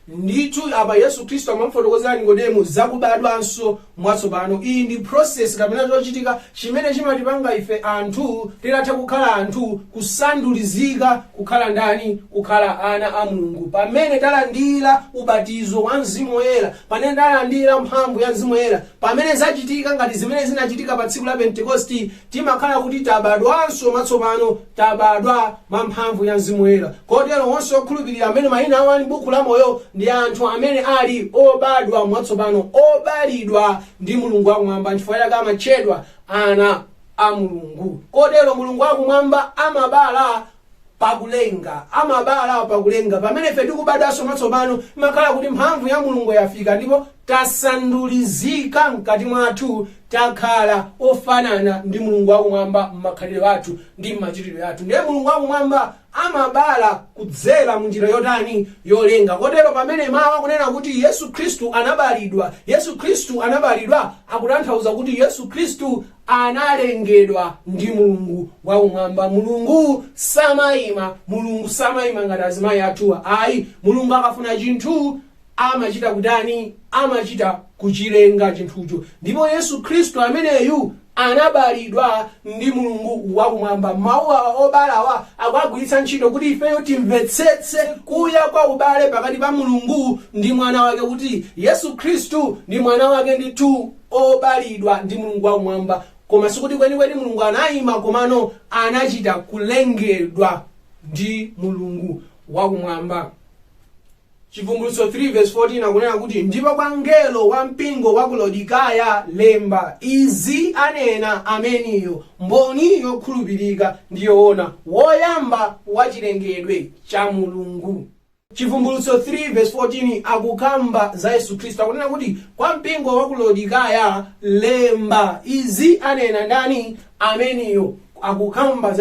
Ndithu apa Yesu Khristu amamufotokozera Nikodemo zakubadwanso mwatsopano. Iyi ndi process kapena chochitika chimene chimatipanga ife anthu titatha kukhala anthu kusandulizika kukhala ndani? Kukhala ana a Mulungu. Pamene talandira ubatizo wa Mzimu Woyera, pamene talandira mphamvu ya Mzimu Woyera, pamene zachitika ngati zimene zinachitika pa tsiku la Pentekosti, timakhala kuti tabadwanso mwatsopano, tabadwa mwa mphamvu ya Mzimu Woyera. Kotero onse okhulupirira amene mayina awo ali m'buku la moyo ndi anthu amene ali obadwa mwatsopano, obalidwa ndi Mulungu wakumwamba, nchifukwa chake amatchedwa ana a Mulungu. Kotero Mulungu wakumwamba amabala pakulenga, amabala pakulenga. Pamene ife tikubadwanso mwatsopano, imakhala kuti mphamvu ya Mulungu yafika ndipo tasandulizika mkati mwathu, takhala ofanana ndi Mulungu wakumwamba m'makhalidwe athu ndi m'machitidwe athu. Ndiye Mulungu wakumwamba amabala kudzera mu njira yotani? Yolenga. Kotero pamene mawu akunena kuti Yesu Khristu anabalidwa, Yesu Khristu anabalidwa, akutanthauza kuti Yesu Khristu analengedwa ndi Mulungu wakumwamba. Mulungu samayima, Mulungu samayima ngati azimayi athuwa ayi. Mulungu akafuna chinthu amachita kutani? Amachita kuchilenga chinthucho. Ndipo Yesu Khristu ameneyu anabalidwa ndi Mulungu wakumwamba. Mawu awa obalawa akuagwiritsa ntchito kuti ifeyo timvetsetse kuya kwa ubale pakati pa Mulungu ndi mwana wake, kuti Yesu Khristu ndi mwana wake ndithu obalidwa ndi Mulungu wakumwamba. Koma sikuti kwenikweni Mulungu anayima, komano anachita kulengedwa ndi Mulungu wakumwamba. Chivumbulutso 3 verse 14 akunena kuti, Ndipo kwa mngelo wa mpingo wa ku Laodikaya lemba, Izi anena Ameniyo, mboni yokhulupirika ndi yoona, woyamba wa chilengedwe cha Mulungu. Chivumbulutso 3 verse 14 akukamba za Yesu Khristu, akunena kuti, Kwa mpingo wa ku Laodikaya lemba, Izi anena ndani? Ameniyo. Akukamba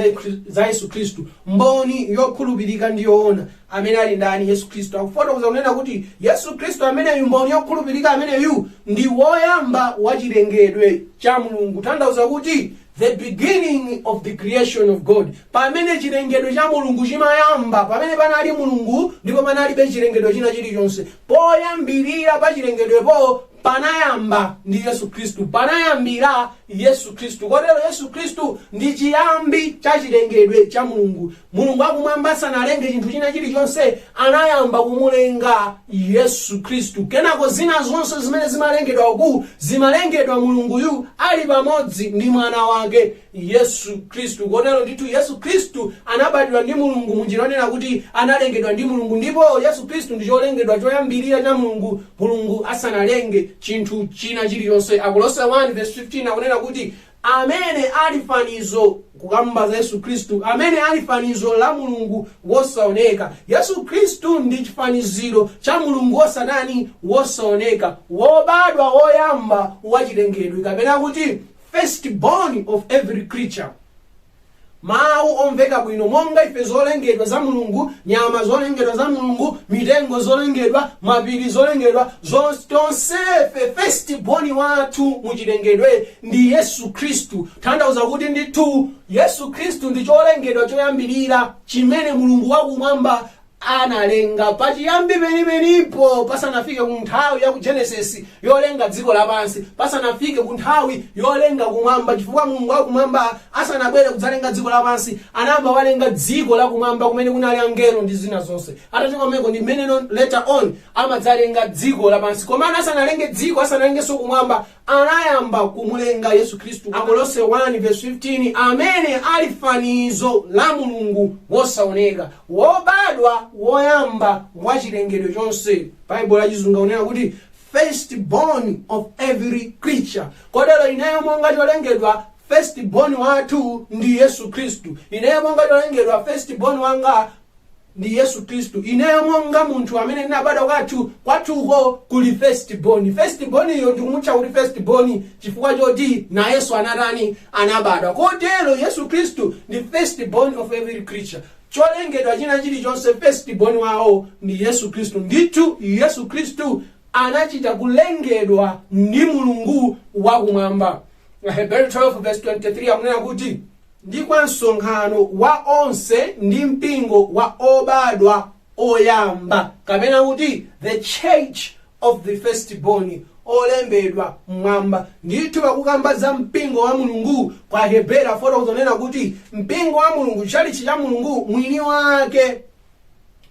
za Yesu Khristu, mboni yokhulupirika ndi yoona, amene ali ndani? Yesu Khristu. Akufotokoza kunena kuti Yesu Khristu ameneyu, mboni yokhulupirika ameneyu, ndi woyamba wa chilengedwe cha Mulungu, tanthauza kuti the beginning of the creation of God. Pamene chilengedwe cha Mulungu chimayamba, pamene panali Mulungu ndipo panalibe chilengedwe china chilichonse, poyambirira pa chilengedwepo panayamba ndi Yesu Khristu, panayambira Yesu Khristu. Kotero Yesu Khristu ndi chiyambi cha chilengedwe cha Mulungu. Mulungu wakumwamba asanalenge chinthu china chilichonse, anayamba kumulenga Yesu Khristu. Kenako zina zonse zimene zimalengedwa uku zimalengedwa Mulunguyu ali pamodzi ndi mwana wake Yesu Khristu. Kotero ndithu Yesu Khristu anabadwa ndi Mulungu munjira yonena kuti analengedwa ndi Mulungu, ndipo Yesu Khristu ndi cholengedwa choyambirira cha Mulungu, Mulungu asanalenge chinthu china chilichonse. Akolose 1 verse 15 akunena kuti, Amene ali fanizo, kukamba za Yesu Khristu, amene ali fanizo la Mulungu wosaoneka. Yesu Khristu ndi chifaniziro cha Mulungu wosatani? Wosaoneka, wobadwa woyamba wa chilengedwe, kapena kuti first born of every creature. Mawu omveka bwino, monga ife zolengedwa za Mulungu, nyama zolengedwa za Mulungu, mitengo zolengedwa, mapiri zolengedwa, tonsefe first born wathu muchilengedwe ndi Yesu Khristu. Tanthauza kuti ndithu Yesu Khristu ndi cholengedwa choyambirira chimene Mulungu wakumwamba analenga pachiyambi penipenipo, pasanafike ku nthawi ya ku Genesis yolenga dziko lapansi, pasanafike ku nthawi yolenga kumwamba, chifukwa Mulungu wakumwamba asanabwere kudzalenga dziko lapansi, anayamba walenga dziko lakumwamba kumene kunali angelo ndi zina zonse. Atachoka kumeko ndi mmene later on amadzalenga dziko lapansi. Komano asanalenge dziko, asanalengenso kumwamba, anayamba kumulenga Yesu Khristu. Akolose 1 verse 15, amene ali fanizo la Mulungu wosaoneka, wobadwa woyamba wa chilengedwe chonse. Baibulo lachizungu akunena kuti first born of every creature. Kotero ineyo monga cholengedwa, first born wathu ndi Yesu Khristu. Ineyo monga cholengedwa, first born wanga ndi Yesu Khristu. Ineyo monga munthu amene ndinabadwa kwathu, kwathuko kuli first born. First born iyo ndikumutcha kuti first born chifukwa choti nayenso anatani? Anabadwa. Kotero Yesu Khristu ndi first born of every creature. Cholengedwa china chilichonse, firstborn wawo ndi Yesu Khristu. Ndithu Yesu Khristu anachita kulengedwa ndi Mulungu wakumwamba. Aheberi 12 verse 23 akunena kuti, "Ndi kwa msonkhano wa onse ndi mpingo wa obadwa oyamba," kapena kuti the church of the firstborn, olembedwa mmwamba. Ndithu pakukamba za mpingo wa Mulungu kwa Hebera afotokoza kuti mpingo wa Mulungu, chalichi cha Mulungu, mwini wake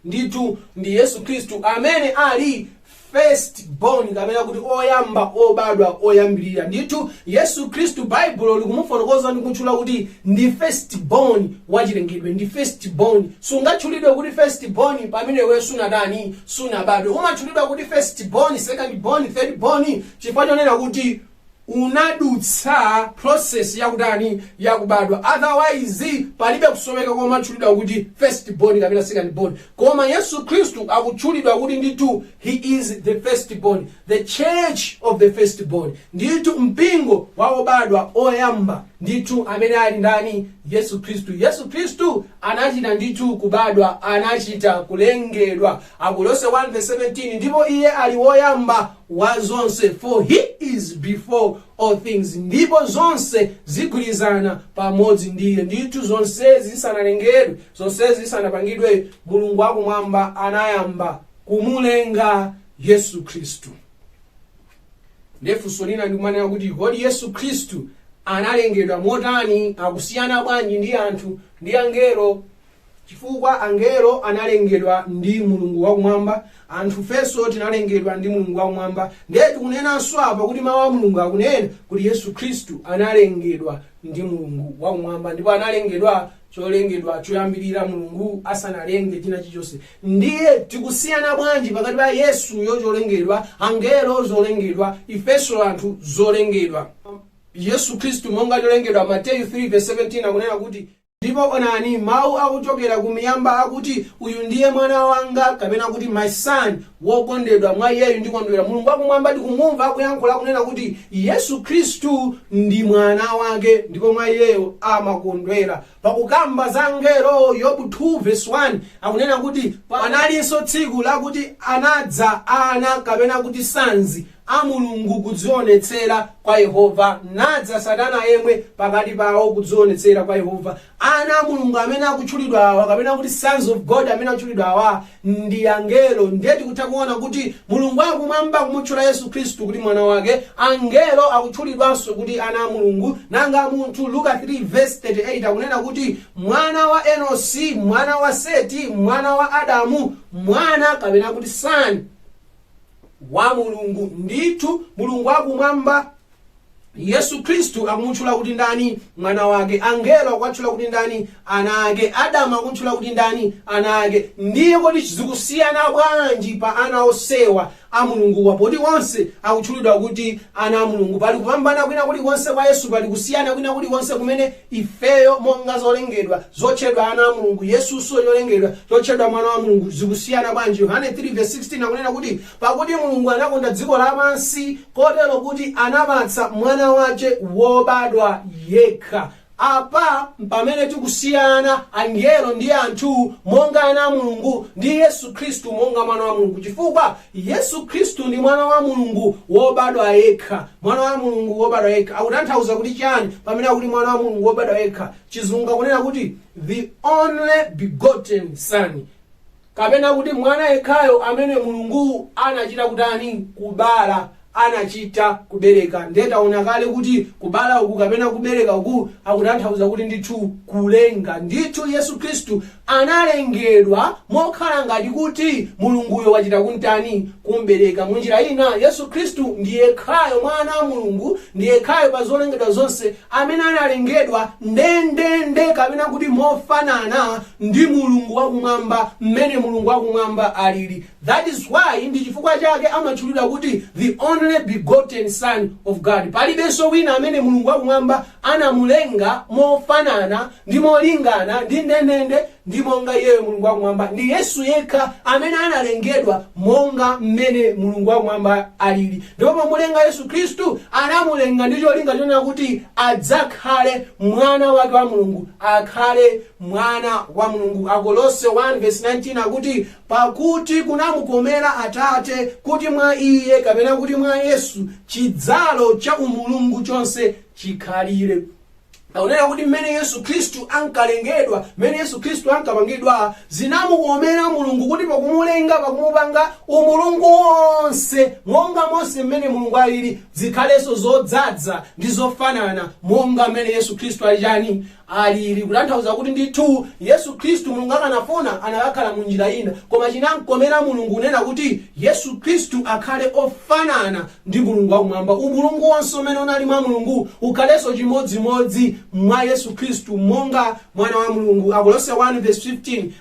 ndithu ndi Yesu Khristu amene ali first born, kapena kuti oyamba obadwa oyambirira. Ndithu Yesu Khristu Baibulo likumufotokoza ndi kutchula kuti ndi first born wachilengedwe, ndi first born. Sungatchulidwe kuti first born pamene iwe sunatani? Sunabadwe. Umatchulidwa kuti first born, second born, third born chifukwa chonena kuti unadutsa process yakutani? Yakubadwa. Otherwise palibe kusoweka komatchulidwa kuti first born kapena second born. Koma Yesu Khristu akutchulidwa kuti ndithu he is the first born, the church of the first born, ndithu mpingo wa obadwa oyamba, ndithu amene ali ndani? Yesu Khristu. Yesu Khristu anachita ndithu kubadwa, anachita kulengedwa. Akolose 1 verse 17, "Ndipo iye ali woyamba wa zonse," for he is before all things, "ndipo zonse zigwirizana pamodzi ndiye." Ndithu zonsezi zisanalengedwe, zonsezi zisanapangidwe, Mulungu wakumwamba anayamba kumulenga Yesu Khristu. Ndefunso lina ndikumanena kuti, kodi Yesu Khristu analengedwa motani? Akusiyana bwanji ndi anthu ndi angelo? Chifukwa angelo analengedwa ndi Mulungu wakumwamba, anthu fenso tinalengedwa ndi Mulungu wakumwamba. Ndiye tikunenanso apa kuti mawu a Mulungu akunena kuti Yesu Khristu analengedwa ndi Mulungu wakumwamba, ndipo analengedwa cholengedwa choyambirira Mulungu asanalenge china chilichonse. Ndiye tikusiyana bwanji pakati pa Yesuyo cholengedwa, angelo zolengedwa, ifenso anthu zolengedwa? Yesu Khristu monga cholengedwa, Mateyu 3 verse 17 akunena kuti, "Ndipo onani, mawu akuchokera ku miyamba akuti, 'Uyu ndiye mwana wanga,' kapena kuti 'my son, wokondedwa, mwa iyeyu ndikondwera.'" Mulungu wakumwamba tikumumva akuyankhula, akunena kuti Yesu Khristu ndi mwana wake ndipo mwa iyeyo amakondwera. Pakukamba za angelo, Yobu 2 verse 1 akunena kuti, "Panalinso tsiku lakuti anadza ana," kapena kuti sons, "a Mulungu kudzionetsera kwa Yehova, nadza Satana yemwe pakati pawo kudzionetsera kwa Yehova." Ana a Mulungu amene akutchulidwa awa, kapena kuti sons of God amene akutchulidwa awa, ndi angelo. Ndiye tikutha kuona kuti Mulungu akumwamba kumutchula Yesu Khristu kuti mwana wake, angelo akutchulidwanso kuti ana a Mulungu. Nanga munthu? Luka 3 verse 38 akunena kuti, "Mwana wa Enosi, mwana wa Seti, mwana wa Adamu," mwana kapena kuti son wa Mulungu. Ndithu Mulungu akumwamba Yesu Khristu akumutchula kuti ndani? Mwana wake. Angelo akuwatchula kuti ndani? Ana ake. Adamu akumutchula kuti ndani? Ana ake. Ndiye kodi zikusiyana bwanji pa ana osewa a Mulunguwa, poti onse akutchulidwa kuti ana a Mulungu? Pali kupambana kwina kulikonse kwa Yesu? Pali kusiyana kwina kulikonse kumene ifeyo monga zolengedwa zotchedwa ana a Mulungu, Yesunso cholengedwa chotchedwa mwana wa Mulungu, zikusiyana bwanji? Yohane 3 verse 16 akunena kuti, "Pakuti Mulungu anakonda dziko lapansi kotero kuti anapatsa mwana wace wobadwa yekha." Apa pamene tikusiyana angelo ndi anthu monga ana a Mulungu ndi Yesu Khristu monga mwana wa Mulungu, chifukwa Yesu Khristu ndi mwana wa Mulungu wobadwa yekha. Mwana wa Mulungu wobadwa yekha akutanthauza kuti chani pamene akuti mwana wa Mulungu wobadwa yekha? Chizungu akunena kuti the only begotten son, kapena kuti mwana yekhayo amene Mulungu anachita kutani? Kubala, anachita kubereka. Ndiye taona kale kuti kubala uku kapena kubereka uku akutanthauza kuti ndithu kulenga. Ndithu Yesu Khristu analengedwa mokhala ngati kuti Mulunguyo wachita kuntani? Kumbereka. Munjira ina, Yesu Khristu ndi yekhayo mwana wa Mulungu, ndi yekhayo pa zolengedwa zonse amene analengedwa ndendende kapena kuti mofanana ndi Mulungu wakumwamba, mmene Mulungu wakumwamba alili. That is why, ndi chifukwa chake amatchulidwa kuti the only begotten son of God. Palibenso wina amene Mulungu wakumwamba anamulenga mofanana ndi molingana ndi ndendende. Ndi monga iyeyo Mulungu wakumwamba. Ndi Yesu yekha amene analengedwa monga mmene Mulungu wakumwamba alili. Ndipo pomulenga Yesu Khristu, anamulenga ndi cholinga chonena kuti adzakhale mwana wake wa Mulungu, akhale mwana wa Mulungu. Akolose 1:19 akuti, "Pakuti kunamukomera Atate kuti mwa iye," kapena kuti mwa Yesu, "chidzalo cha umulungu chonse chikhalire." Akunena kuti mmene Yesu Khristu ankalengedwa, mmene Yesu Khristu ankapangidwa, zinamukomera Mulungu kuti pakumulenga, pakumupanga, umulungu wonse monga monse mmene Mulungu alili zikhalenso zodzadza ndi zofanana monga mmene Yesu Khristu ali chani? Alili. Kutanthauza kuti ndithu Yesu Khristu, Mulungu akanafuna anakakhala mu njira ina, koma chinamkomera Mulungu kunena kuti Yesu Khristu akhale ofanana ndi Mulungu wakumwamba, umulungu wonse umene unali mwa Mulungu ukhalenso chimodzimodzi mwa Yesu Khristu monga mwana wa Mulungu. Akolose 1:15,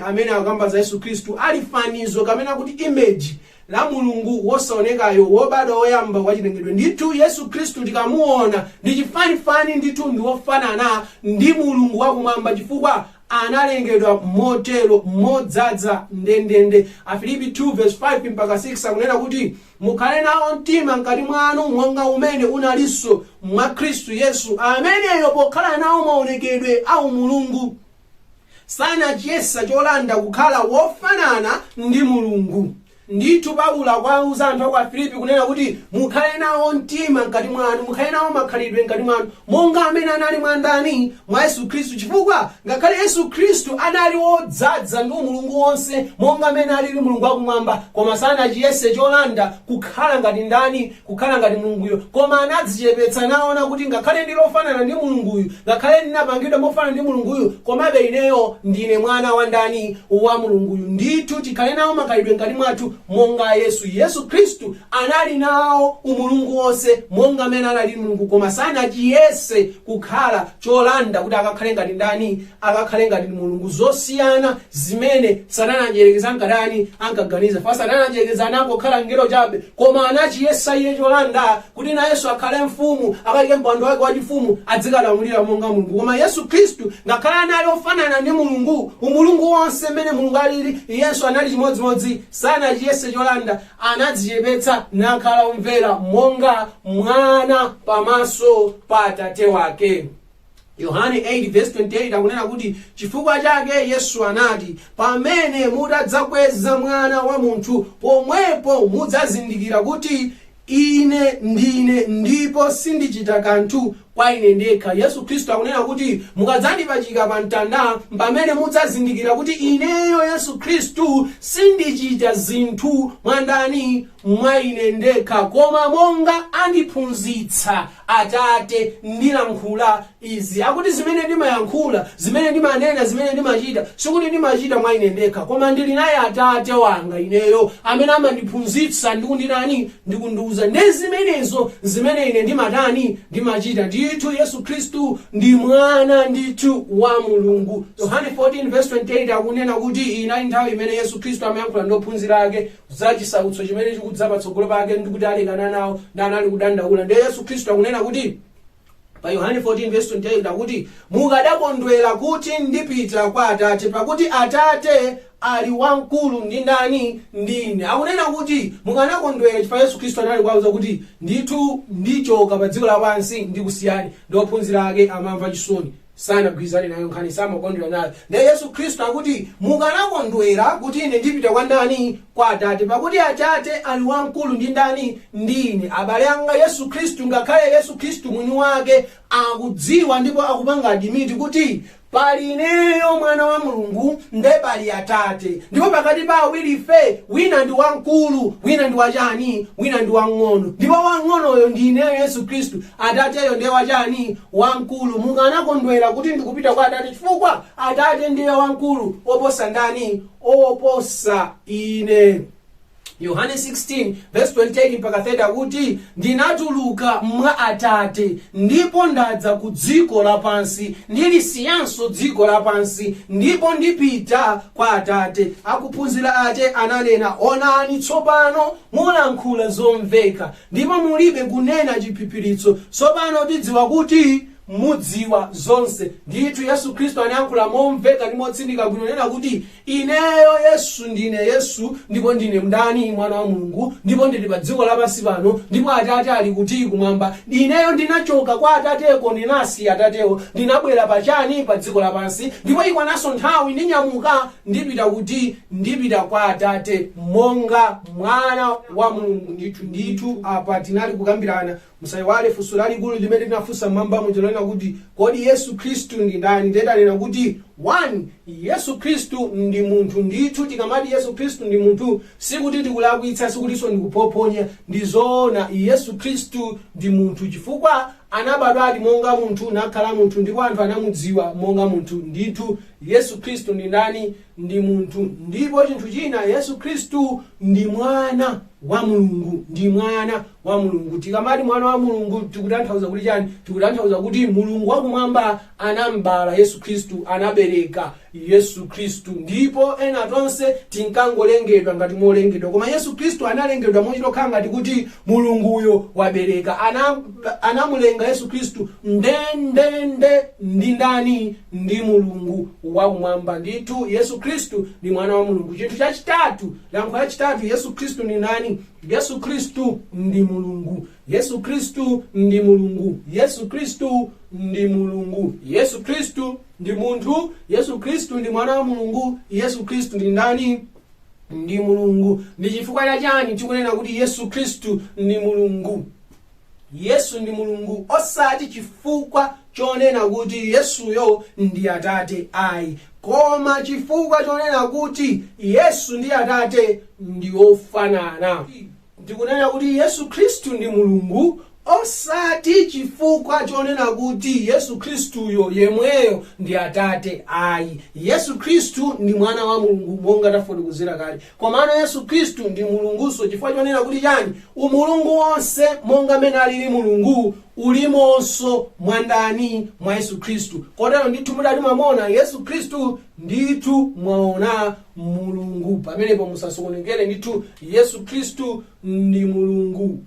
amene akukamba za Yesu Khristu, ali fanizo kapena kuti image la Mulungu wosaonekayo, wobadwa woyamba wachilengedwe. Ndithu Yesu Khristu tikamuona ndi chifanifani, ndithu ndi wofanana ndi Mulungu wakumwamba, chifukwa analengedwa motero, modzadza ndendende. Afilipi 2:5 mpaka 6 akunena kuti, "Mukhale nawo mtima mkati mwanu monga umene unalinso mwa Khristu Yesu, ameneyo pokhala nawo maonekedwe a umulungu, sanachiyesa cholanda kukhala wofanana ndi Mulungu." Ndithu Paulo akuwauza anthu aku Afilipi kunena kuti mukhale nawo mtima mkati mwanu, mukhale nawo makhalidwe mkati mwanu monga amene anali mwa ndani? Mwa Yesu Khristu. Chifukwa ngakhale Yesu Khristu anali wodzadza ndi umulungu wonse monga amene alili Mulungu wakumwamba, koma sanachiyese cholanda kukhala ngati ndani? Kukhala ngati Mulunguyo, koma anadzichepetsa naona kuti ngakhale ndi lofanana ndi Mulunguyu, ngakhale ndinapangidwa mofanana ndi Mulunguyu, komabe ineyo ndine mwana wa ndani? Wa Mulunguyu. Ndithu tikhale nawo makhalidwe mkati mwathu monga Yesu. Yesu Khristu anali nawo umulungu wonse monga amene anali Mulungu, koma sanachiyese kukhala cholanda kuti akakhale ngati ndani? Akakhale ngati Mulungu, zosiyana zimene Satana anjerekeza ankadani? Ankaganiza. Fa Satana anjerekeza anangokhala mngelo chabe, koma anachiyesa iye cholanda kuti nayenso akhale mfumu, akayike mpando wake wachifumu, adzikalamulira monga Mulungu. Koma Yesu Khristu, ngakhale anali ofanana ndi Mulungu, umulungu wonse mmene Mulungu alili iyenso anali chimodzimodzi, sanachiyese cholanda, anadzichepetsa nakhala omvera monga mwana pamaso pa Atate wake. Yohane 8:28 akunena kuti, "Chifukwa chake Yesu anati, pamene mutadzakweza Mwana wa munthu, pomwepo mudzazindikira kuti Ine ndine, ndipo sindichita kanthu kwa ine ndekha." Yesu Khristu akunena kuti mukadzandipachika pa mtanda, pamene mudzazindikira kuti ineyo Yesu Khristu sindichita zinthu mwa ndani? Mwa ine ndekha, koma monga andiphunzitsa Atate ndilankhula izi. Akuti zimene ndimayankhula, zimene ndimanena, zimene ndimachita, sikuti ndimachita mwa ine ndekha, koma ndili naye Atate wanga ineyo amene amandiphunzitsa ndi kunditani? Ndi kundiuza. Ndi zimenezo zimene ine ndimatani? Ndimachita. Ndithu Yesu Khristu ndi mwana ndithu wa Mulungu. Yohane 14:28 akunena kuti iyi inali nthawi imene Yesu Khristu amayankhula ndi ophunzira ake za chisautso chimene chikudza patsogolo pake ndi kuti alekana nawo, ndi anali kudandaula. Ndiye Yesu Khristu akunena kuti pa Yohane 14:28 akuti, "Mukadakondwera kuti ndipita kwa Atate, pakuti Atate ali wamkulu ndi ndani? Ndi ine." Akunena kuti mukanakondwera chifukwa Yesu Khristu anali kuwauza kuti ndithu ndichoka pa dziko lapansi ndikusiyani, ndi ophunzira ake amamva chisoni, sanagwirizane nayo nkhani, samakondwera nayo. Ndiye Yesu Khristu akuti mukanakondwera kuti ine ndipita kwa ndani? Kwa Atate, pakuti Atate ali wamkulu ndi ndani? Ndi ine. Abale anga, Yesu Khristu, ngakhale Yesu Khristu mwini wake akudziwa ndipo akupanga admit kuti pali ineyo mwana wa Mulungu, nde pali Atate, ndipo pakati pa awiri ife wina ndi wamkulu, wina ndi wachani? Wina ndi wamng'ono, ndipo wamng'onoyo ndi ineyo Yesu Khristu, Atateyo ndiye wachani? Wamkulu. Mukanakondwera kuti ndikupita kwa Atate, chifukwa Atate ndiye wamkulu oposa ndani? Oposa ine. Yohane 16 verse 28 mpaka 30 akuti, "Ndinatuluka mwa Atate ndipo ndadza ku dziko lapansi, ndilisiyanso dziko lapansi ndipo ndipita kwa Atate." Akuphunzira ake ananena, "Onani, tsopano mulankhula zomveka, ndipo mulibe kunena chiphiphiritso. Tsopano tidziwa kuti Mudziwa zonse. Ndithu Yesu Khristu anayankhula momveka ndi motsindika bwino nena kuti, Ineyo Yesu ndine Yesu, ndipo ndine mndani? Mwana wa Mulungu, ndipo ndili pa dziko lapansi pano, ndipo Atate ali kuti? Kumwamba. Ineyo ndinachoka kwa Atateko, ndinasiya Atatewo, ndinabwera pa chani? Pa dziko lapansi, ndipo ikwananso nthawi ndinyamuka ndipita kuti? Ndipita kwa Atate monga Mwana wa Mulungu. Ndithu, ndithu apa tinali kukambirana. Musaiwale funso lalikulu limene tinafunsa mmwamba muja lonena kuti, Kodi Yesu Khristu ndi ndani? Ndiye tanena kuti, 1, Yesu Khristu ndi munthu. Ndithu tikamati Yesu Khristu ndi munthu, sikuti tikulakwitsa, sikutinso ndikuphophonya. Ndi zoona, Yesu Khristu ndi munthu chifukwa anabadwadi monga munthu, nakhala munthu ndipo anthu anamudziwa monga munthu. Ndithu Yesu Khristu ndi ndani? Ndi munthu. Ndipo chinthu china, Yesu Khristu ndi Mwana wa Mulungu. Ndi Mwana wa Mulungu. Tikamati Mwana wa Mulungu tikutanthauza kuti chani? Tikutanthauza kuti Mulungu wakumwamba anam'bala Yesu Khristu, anabereka Yesu Khristu. Ndipo ena tonse tinkangolengedwa ngati molengedwa. Koma Yesu Khristu analengedwa mochita kukhala ngati kuti Mulunguyo wabereka. Anamulenga Yesu Khristu ndendende ndi ndani? Ndi Mulungu wakumwamba. Ndithu Yesu Khristu ndi Mwana wa Mulungu. Chinthu chachitatu, yankho lachitatu, Yesu Khristu ndi ndani? Yesu Khristu ndi Mulungu. Yesu Khristu ndi Mulungu. Yesu Khristu ndi Mulungu. Yesu Khristu ndi munthu. Yesu Khristu ndi Mwana wa Mulungu. Yesu Khristu ndi ndani? Ndi Mulungu. Ndi chifukwa cha chani tikunena kuti Yesu Khristu ndi Mulungu? Yesu ndi Mulungu osati chifukwa chonena kuti Yesuyo ndi Atate ayi, koma chifukwa chonena kuti Yesu ndi Atate ndi ofanana. Ndikunena kuti Yesu Khristu ndi Mulungu osati chifukwa chonena kuti Yesu Khristuyo yemweyo ndi Atate ayi. Yesu Khristu ndi Mwana wa Mulungu monga tafotokozera kale. Komano Yesu Khristu ndi Mulungunso chifukwa chonena kuti chani? Umulungu wonse monga mmene alili Mulungu ulimonso mwa ndani? Mwa Yesu Khristu. Kotero ndithu mutati mwamuona Yesu Khristu ndithu mwaona Mulungu. Pamenepo musasokonekere ndithu Yesu Khristu ndi Mulungu.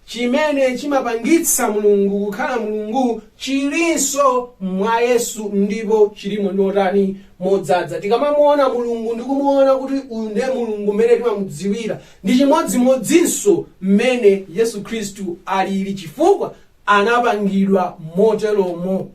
Chimene chimapangitsa Mulungu kukhala Mulungu chilinso mwa Yesu ndipo chilimo ndi otani? Modzadza. Tikamamuona Mulungu ndi kumuona kuti uyu ndiye Mulungu mmene timamudziwira, ndi chimodzimodzinso mmene Yesu Khristu alili chifukwa anapangidwa moteromo.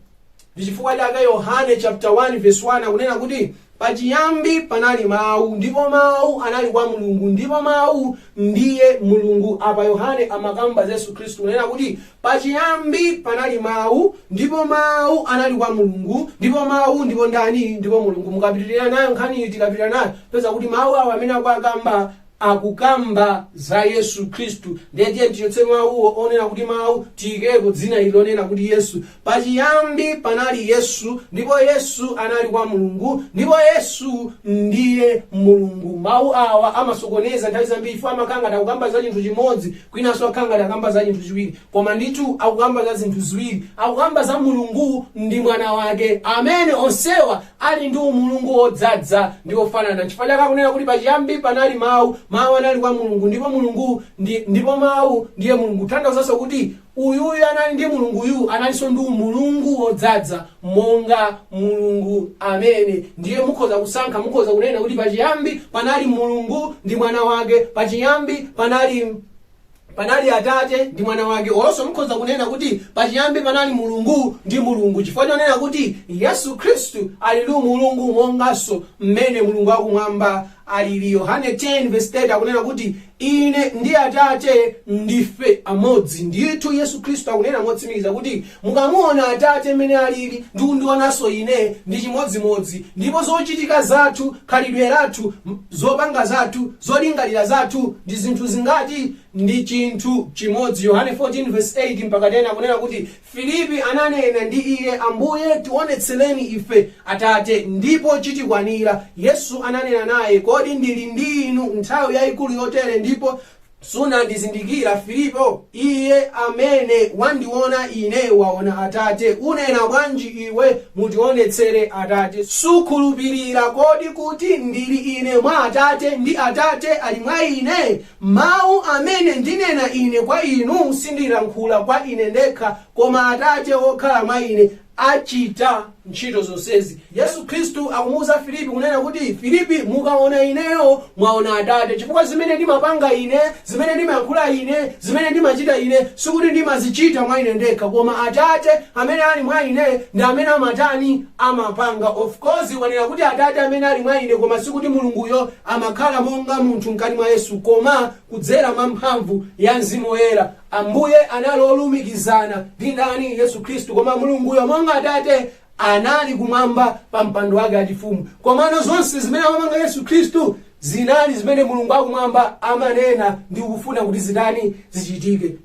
Ndi chifukwa chake Yohane chaputala 1 vesi 1 akunena kuti, Pachiyambi panali Mawu, ndipo Mawu anali kwa Mulungu, ndipo Mawu ndiye Mulungu. Apa Yohane amakamba za Yesu Khristu kunena kuti, Pachiyambi panali Mawu, ndipo Mawu anali kwa Mulungu, ndipo Mawu ndipo ndani? Ndipo Mulungu. Mukapitirira nayo nkhaniyi, tikapitirira nayo, tipeza kuti Mawu awa amene akuwakamba akukamba za Yesu Khristu. Ndiye tiyeni tichotse mawuwo onena kuti Mawu, tiyikepo dzina ili lonena kuti Yesu. Pachiyambi panali Yesu, ndipo Yesu anali kwa Mulungu, ndipo Yesu ndiye Mulungu. Mawu awa amasokoneza nthawi zambiri chifukwa amakhala ngati akukamba za chinthu chimodzi, kwinanso akhala ngati akukamba za chinthu chiwiri. Koma ndithu akukamba za zinthu ziwiri. Akukamba za Mulungu ndi Mwana wake, amene onsewa ali ndi umulungu wodzadza ndi wofanana. Nchifukwa chake akunena kuti pachiyambi panali Mawu, Mawu anali kwa Mulungu, ndipo Mulungu ndi, ndipo Mawu ndiye Mulungu. Kutanthauzanso kuti uyuyu anali ndi Mulunguyu analinso ndi umulungu wodzadza monga Mulungu amene. Ndiye mukhoza kusankha, mukhoza kunena kuti pachiyambi panali Mulungu ndi Mwana wake, pachiyambi panali Atate ndi Mwana wake. Olonso mukhoza kunena kuti pachiyambi panali Mulungu ndi Mulungu, chifukwa chonena kuti Yesu Khristu ali ndi umulungu monganso mmene Mulungu wakumwamba alili. Yohane 10 vesi 30 akunena kuti, Ine ndi Atate ndife amodzi. Ndithu Yesu Khristu akunena motsimikiza kuti mukamuona Atate mmene alili ndi kundionanso ine ndi chimodzimodzi. Ndipo zochitika zathu, khalidwe lathu, zopanga zathu, zolingalira zathu ndi zinthu zingati? Ndi chinthu chimodzi. Yohane 14 vesi 8 mpaka 10 akunena kuti Filipi ananena ndi iye, Ambuye, tionetsereni ife Atate, ndipo chitikwanira. Yesu ananena naye, Kodi ndili ndi inu nthawi yaikulu yotere, ndipo. Sunandizindikira, Filipo? Iye amene wandiona ine waona Atate. Unena bwanji iwe, "Mutionetsere Atate"? Sukhulupirira kodi kuti ndili ine mwa Atate, ndi Atate ali mwa ine? Mawu amene ndinena ine kwa inu sindilankhula kwa ine ndekha, koma Atate wokhala mwa ine achita ntchito zonsezi. Yesu Khristu akumuwuza Filipi kunena kuti, "Filipi, mukaona ineyo mwaona Atate, chifukwa zimene ndimapanga ine, zimene ndimayankhula ine, zimene ndimachita ine, sikuti ndimazichita mwa ine ndekha, koma Atate amene ali mwa ine ndi amene amatani? Amapanga." Of course wanena kuti Atate amene ali mwa ine, koma sikuti Mulunguyo amakhala monga munthu mkati mwa Yesu, koma kudzera mwa mphamvu ya Mzimu Woyera Ambuye anali olumikizana ndi ndani? Yesu Khristu. Koma Mulunguyo monga Atate anali kumwamba pa mpando wake achifumu. Komano zonse zimene amapanga Yesu Khristu zinali zimene Mulungu akumwamba amanena ndi kufuna kuti zitani? Zichitike.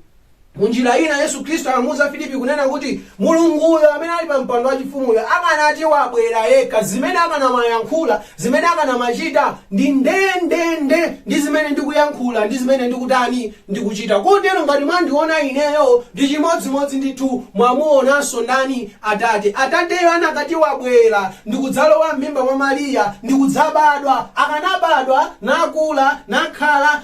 Munjira ina, Yesu Khristu akamuwuza Filipi kunena kuti Mulunguyo amene ali pa mpando wachifumuyo akanati wabwera yekha, zimene akanamayankhula, zimene akanamachita ndi ndendende ndi zimene ndikuyankhula ndi zimene ndikutani? Ndikuchita. Kotero ngati mwandiona ineyo, ndi chimodzimodzi ndithu mwamuonanso ndani? Atate. Atateyo anakati wabwera ndikudzalowa m'mimba mwa Mariya ndikudzabadwa, akanabadwa, nakula,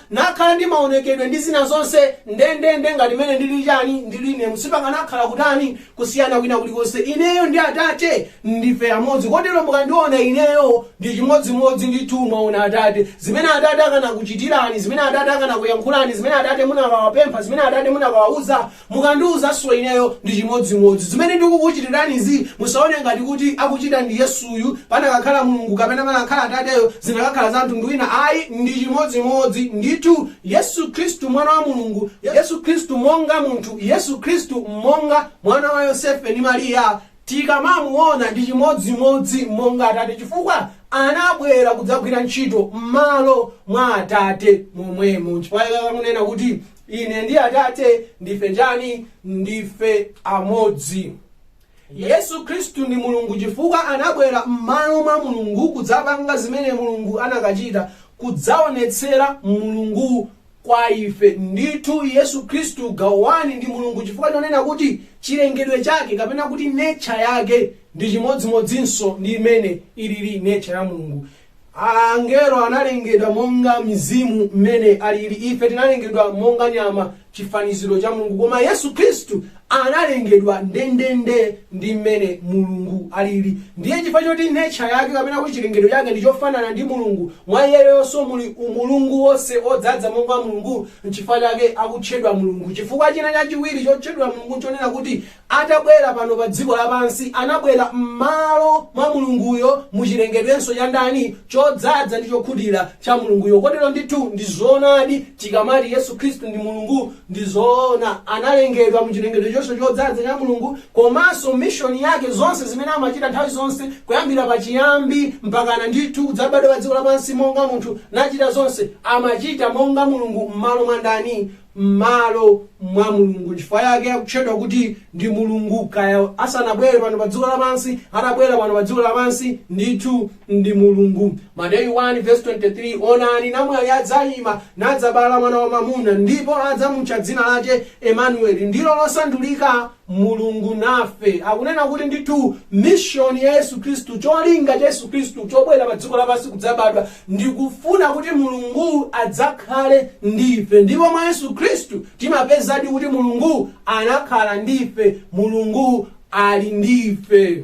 nakhala ndi maonekedwe ndi zina zonse ndendende ngati mene ndili chani? Ndili ine. Sipakanakhala kutani? Kusiyana kwina kulikonse. Ineyo ndi Atate ndife amodzi. Kotero mukandiona ineyo, ndi chimodzimodzi ndithu mwaona Atate. Zimene Atate akanakuchitirani, zimene Atate akanakuyankhulani, zimene Atate munakawapempha, zimene Atate munakawauza, mukandiwuzanso ineyo, ndi chimodzimodzi. Zimene ndikukuchitiranizi, musaone ngati kuti akuchita ndi Yesuyu. Panakakhala Mulungu kapena panakakhala Atateyo, zinakakhala za mtundu wina. Ayi, ndi chimodzimodzi ndithu. Yesu Khristu mwana wa Mulungu, Yesu Khristu monga munthu, Yesu Khristu monga mwana wa Yosefe ndi Mariya, tikamamuona ndi chimodzimodzi monga Atate, chifukwa anabwera kudzagwira ntchito m'malo mwa Atate momwemo. Nchifukwa chake akunena kuti ine ndi Atate ndife chani? Ndife amodzi. Yesu Khristu ndi Mulungu chifukwa anabwera m'malo mwa Mulungu kudzapanga zimene Mulungu anakachita, kudzaonetsera Mulungu kwa ife. Ndithu Yesu Khristu gawo 1 ndi Mulungu chifukwa chonena kuti chilengedwe chake kapena kuti nature yake ndi chimodzimodzinso ndi imene ilili nature ya Mulungu. Angelo analengedwa monga mizimu mmene alili. Ife tinalengedwa monga nyama, chifaniziro cha Mulungu, koma Yesu Khristu analengedwa ndendende ndi mmene Mulungu alili. Ndiye chifukwa choti nature yake kapena kuti chilengedwe chake ndi chofanana ndi Mulungu, mwa iyeyonso muli umulungu wonse odzadza monga Mulungu, nchifukwa chake akutchedwa Mulungu. Chifukwa china chachiwiri chotchedwa Mulungu nchonena kuti atabwera pano pa dziko lapansi, anabwera m'malo mwa Mulunguyo muchilengedwenso cha ndani? Chodzaza ndi chokhutira cha Mulunguyo. Kotero ndithu ndi zoonadi tikamati Yesu Khristu ndi Mulungu, ndi zoona. Analengedwa muchilengedwe chonse chodzaza cha Mulungu, komanso mission yake, zonse zimene amachita nthawi zonse kuyambira pachiyambi mpakana ndithu kudzabadwa pa dziko lapansi monga munthu nachita zonse, amachita monga Mulungu m'malo mwa ndani? M'malo mwa Mulungu. Nchifukwa yake akutchedwa kuti ndi Mulungu. Kaya asanabwere pano pa dziko lapansi, atabwera pano pa dziko lapansi, ndithu ndi Mulungu. Mateyu 1:23, "Onani, namwali adzayima, nadzabala mwana wamwamuna, ndipo adzamutcha dzina lache Emanueli," ndilo losandulika, Mulungu nafe. Akunena kuti ndithu mission ya Yesu Khristu, cholinga cha Yesu Khristu chobwera pa dziko lapansi kudzabadwa, ndikufuna kuti Mulungu adzakhale ndife. Ndipo mwa Yesu Khristu timapezadi kuti Mulungu anakhala ndife, Mulungu ali ndife.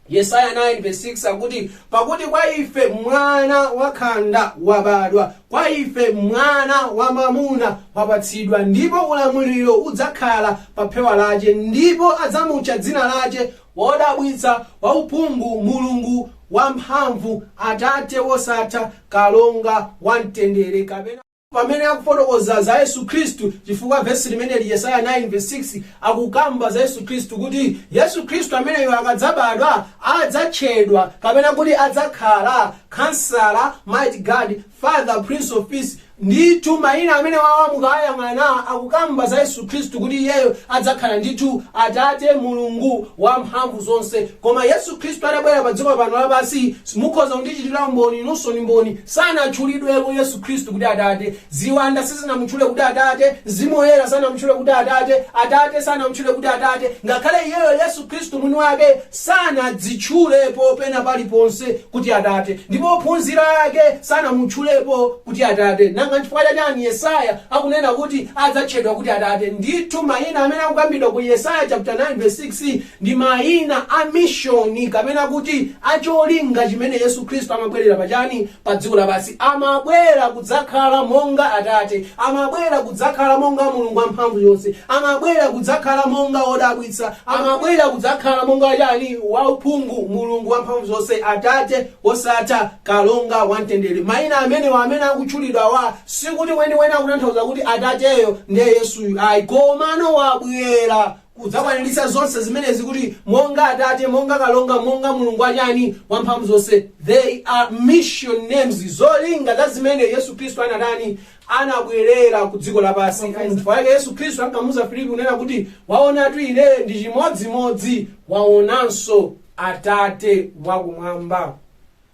Yesaya 9:6 akuti, "Pakuti kwa ife mwana wakhanda wabadwa, kwa ife mwana wamwamuna wapatsidwa, ndipo ulamuliro udzakhala pa phewa lache, ndipo adzamutcha dzina lache Wodabwitsa, Wauphungu, Mulungu Wamphamvu, Atate Wosatha, Kalonga Wamtendere." Kapena pamene akufotokoza za Yesu Khristu, chifukwa vesi limeneli, Yesaya 9:6, akukamba za Yesu Khristu, kuti Yesu Khristu ameneyo akadzabadwa adzatchedwa kapena kuti adzakhala Counselor, Mighty God, Father, Prince of Peace. Ndithu mayina amene wawa mukayang'ana akukamba za Yesu Khristu kuti iyeyo adzakhala ndithu Atate Mulungu wamphamvu zonse. Koma Yesu Khristu atabwera pa dziko pano lapansi, mukhoza kundichitira umboni, inunso ndi mboni, sanatchulidweko Yesu Khristu kuti Atate. Ziwanda sizinamutchule kuti Atate, Mzimu Woyera sanamutchule kuti Atate, Atate sanamutchule kuti Atate, ngakhale iyeyo Yesu Khristu mwini wake sanadzitchulepo pena paliponse kuti Atate, ndipo ophunzira ake sanamutchulepo kuti Atate. Nanga nchifukwa chachani Yesaya akunena kuti adzatchedwa kuti Atate? Ndithu mayina amene akukambidwa ku Yesaya chapter 9 verse 6 ndi mayina a mission, kapena kuti acholinga chimene Yesu Khristu amabwerera pachani? Pa dziko lapansi. Amabwera kudzakhala monga Atate, amabwera kudzakhala monga Mulungu wamphamvu zonse, amabwera kudzakhala monga wodabwitsa, amabwera kudzakhala monga chani? Wauphungu, Mulungu wamphamvu zonse, Atate wosatha, Kalonga wamtendere. Mayina amenewa amene akutchulidwa wa sikuti weniweni akutanthauza kuti Atateyo ndiye Yesuyu ayi, komano wabwera kudzakwaniritsa zonse zimenezi kuti monga Atate, monga Kalonga, monga Mulungu wachani? Wamphamvu zonse. They are mission names, zolinga za zimene Yesu Khristu anatani? Anabwerera ku dziko lapansi. Chifukwa chake Yesu Khristu ankamuuza Filipi kunena kuti, "Waonatu ine ndi chimodzimodzi waonanso Atate wakumwamba."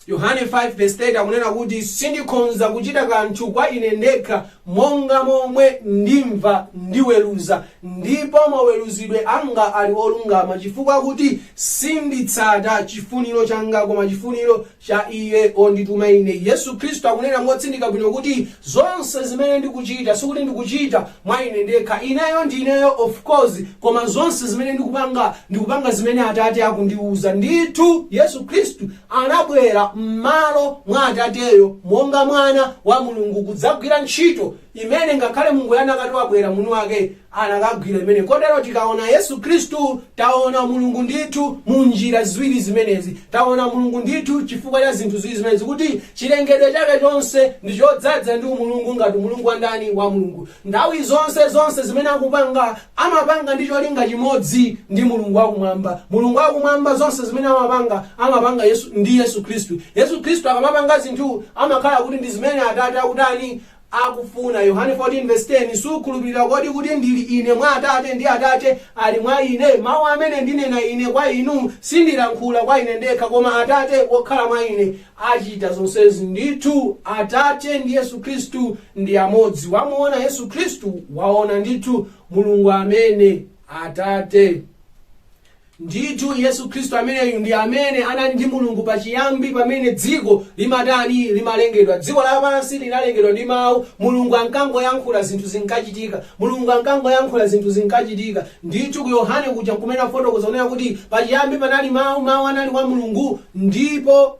Yohane 5:30 akunena kuti, "Sindikhonza kuchita kanthu kwa ine ndekha, monga momwe ndimva ndiweruza, ndipo maweruzidwe anga ali olungama, chifukwa kuti sinditsata chifuniro changa, koma chifuniro cha iye ondituma ine." Yesu Khristu akunena motsindika bwino kuti zonse zimene ndikuchita sikuti ndikuchita mwa ine ndekha, ineyo ndineyo of course, koma zonse zimene ndikupanga, ndikupanga zimene Atate akundiuza. Ndithu Yesu Khristu anabwera m'malo mwa Atateyo monga Mwana wa Mulungu kudzagwira ntchito imene ngakhale Mulungu anakati wabwera mwini wake anakagwira imene. Kotero tikaona Yesu Khristu, taona Mulungu ndithu mu njira ziwiri zimenezi. Taona Mulungu ndithu chifukwa cha zinthu ziwiri zimenezi, kuti chilengedwe chake chonse ndi chodzaza ndi umulungu ngati Mulungu wa ndani? Wa Mulungu. Nthawi zonse, zonse zimene akupanga, amapanga ndi cholinga chimodzi ndi Mulungu wakumwamba. Mulungu wakumwamba zonse zimene amapanga, amapanga Yesu ndi Yesu Khristu. Yesu Khristu akamapanga zinthu, amakhala kuti ndi zimene Atate akutani? Akufuna. Yohane 14:10, "Sukhulupirira kodi kuti ndili ine mwa Atate, ndi Atate ali mwa ine? Mawu amene ndinena ine kwa inu, sindilankhula kwa ine ndekha, koma Atate wokhala mwa ine achita zonsezi." Ndithu Atate ndi Yesu Khristu ndi amodzi. Wamuona Yesu Khristu, waona ndithu Mulungu amene Atate. Ndithu Yesu Khristu ameneyu ndi amene anali ndi Mulungu pachiyambi, pamene dziko limatani? Limalengedwa. Dziko lapansi linalengedwa ndi mawu. Mulungu ankangoyankhula, zinthu zinkachitika. Mulungu ankangoyankhula, zinthu zinkachitika. Ndithu ku Yohane kuja kumene afotokoza kunena kuti pachiyambi panali mawu, mawu anali kwa Mulungu, ndipo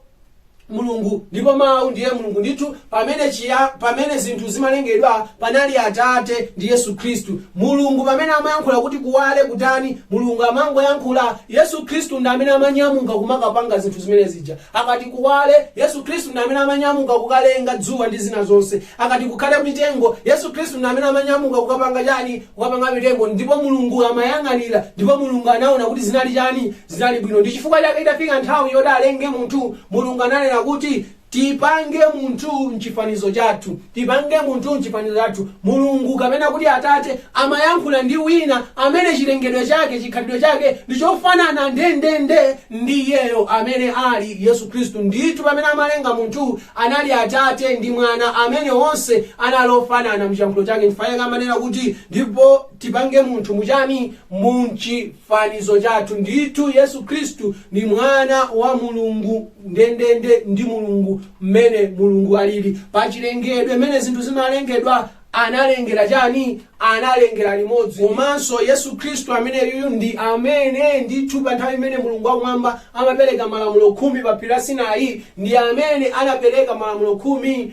Mulungu, ndipo mawu ndiye Mulungu. Ndithu pamene zinthu zimalengedwa, panali Atate ndi Yesu Khristu. Mulungu pamene amayankhula kuti kuwale, kutani, Mulungu amangoyankhula, Yesu Khristu ndi amene amanyamuka kumakapanga zinthu zimene zija. Akati kuwale, Yesu Khristu ndi amene amanyamuka kukalenga dzuwa ndi zina zonse. Akati kukhale mitengo, Yesu Khristu ndi amene amanyamuka kukapanga chani? Kukapanga mitengo. Ndipo Mulungu amayang'anira, ndipo Mulungu anaona kuti zinali chani? Zinali bwino. Ndi chifukwa chake itafika nthawi yoti alenge munthu, Mulungu ananena kuti, "Tipange munthu mchifanizo chathu, tipange munthu mchifanizo chathu." Mulungu kapena kuti Atate amayankhula ndi wina amene chilengedwe chake, chikhalidwe chake ndi chofanana ndendende ndi iyeyo, amene ali Yesu Khristu. Ndithu pamene amalenga munthu, anali Atate ndi Mwana amene onse anali ofanana mchiyankhulo chake. Chifukwa chake amanena kuti, "Ndipo tipange munthu muchani? Mchifanizo chathu." Ndithu Yesu Khristu ndi Mwana wa Mulungu ndendende ndi Mulungu mmene Mulungu alili. Pachilengedwe, mmene zinthu zimalengedwa, analengera chani? Analengera limodzi. Komanso Yesu Khristu ameneyuyu ndi amene ndithu pa nthawi imene Mulungu wakumwamba amapereka malamulo 10 pa phiri la Sinai, ndi amene anapereka malamulo 10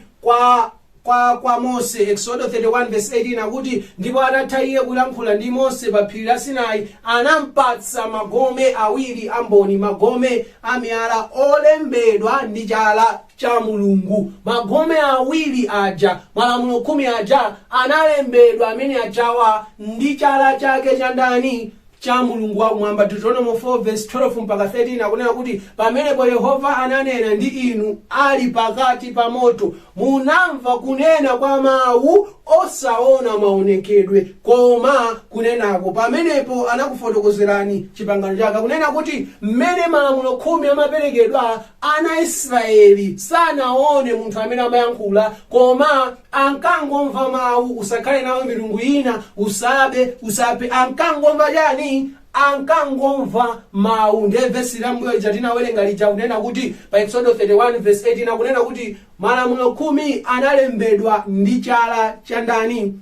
kwa Mose. Exodo 31 verse 18 akuti, "Ndipo atatha iye kulankhula ndi Mose pa phiri la Sinai, anampatsa magome awiri a mboni, magome a miyala olembedwa ndi chala cha Mulungu." Magome awiri aja, malamulo 10 aja, analembedwa amene ajawa ndi chala chake cha ndani? Cha Mulungu wakumwamba. Deuteronomy 4 verse 12 mpaka 13 akunena kuti, "Pamenepo Yehova ananena ndi inu ali pakati pa moto. Munamva kunena kwa mawu osaona maonekedwe, koma kunenako. Pamenepo anakufotokozerani chipangano chake." Akunena kuti mmene malamulo 10 amaperekedwa, ana Israeli sanaone munthu amene amayankhula, koma ankangomva mawu: "Usakhale nawo milungu ina, usabe, usaphe." Ankangomva chani? Ankangomva mawu. Ndiye vesi la mbuyo lija tinawerenga lija kunena kuti pa Exodo 31 verse 18 akunena kuti malamulo 10 analembedwa ndi chala cha ndani?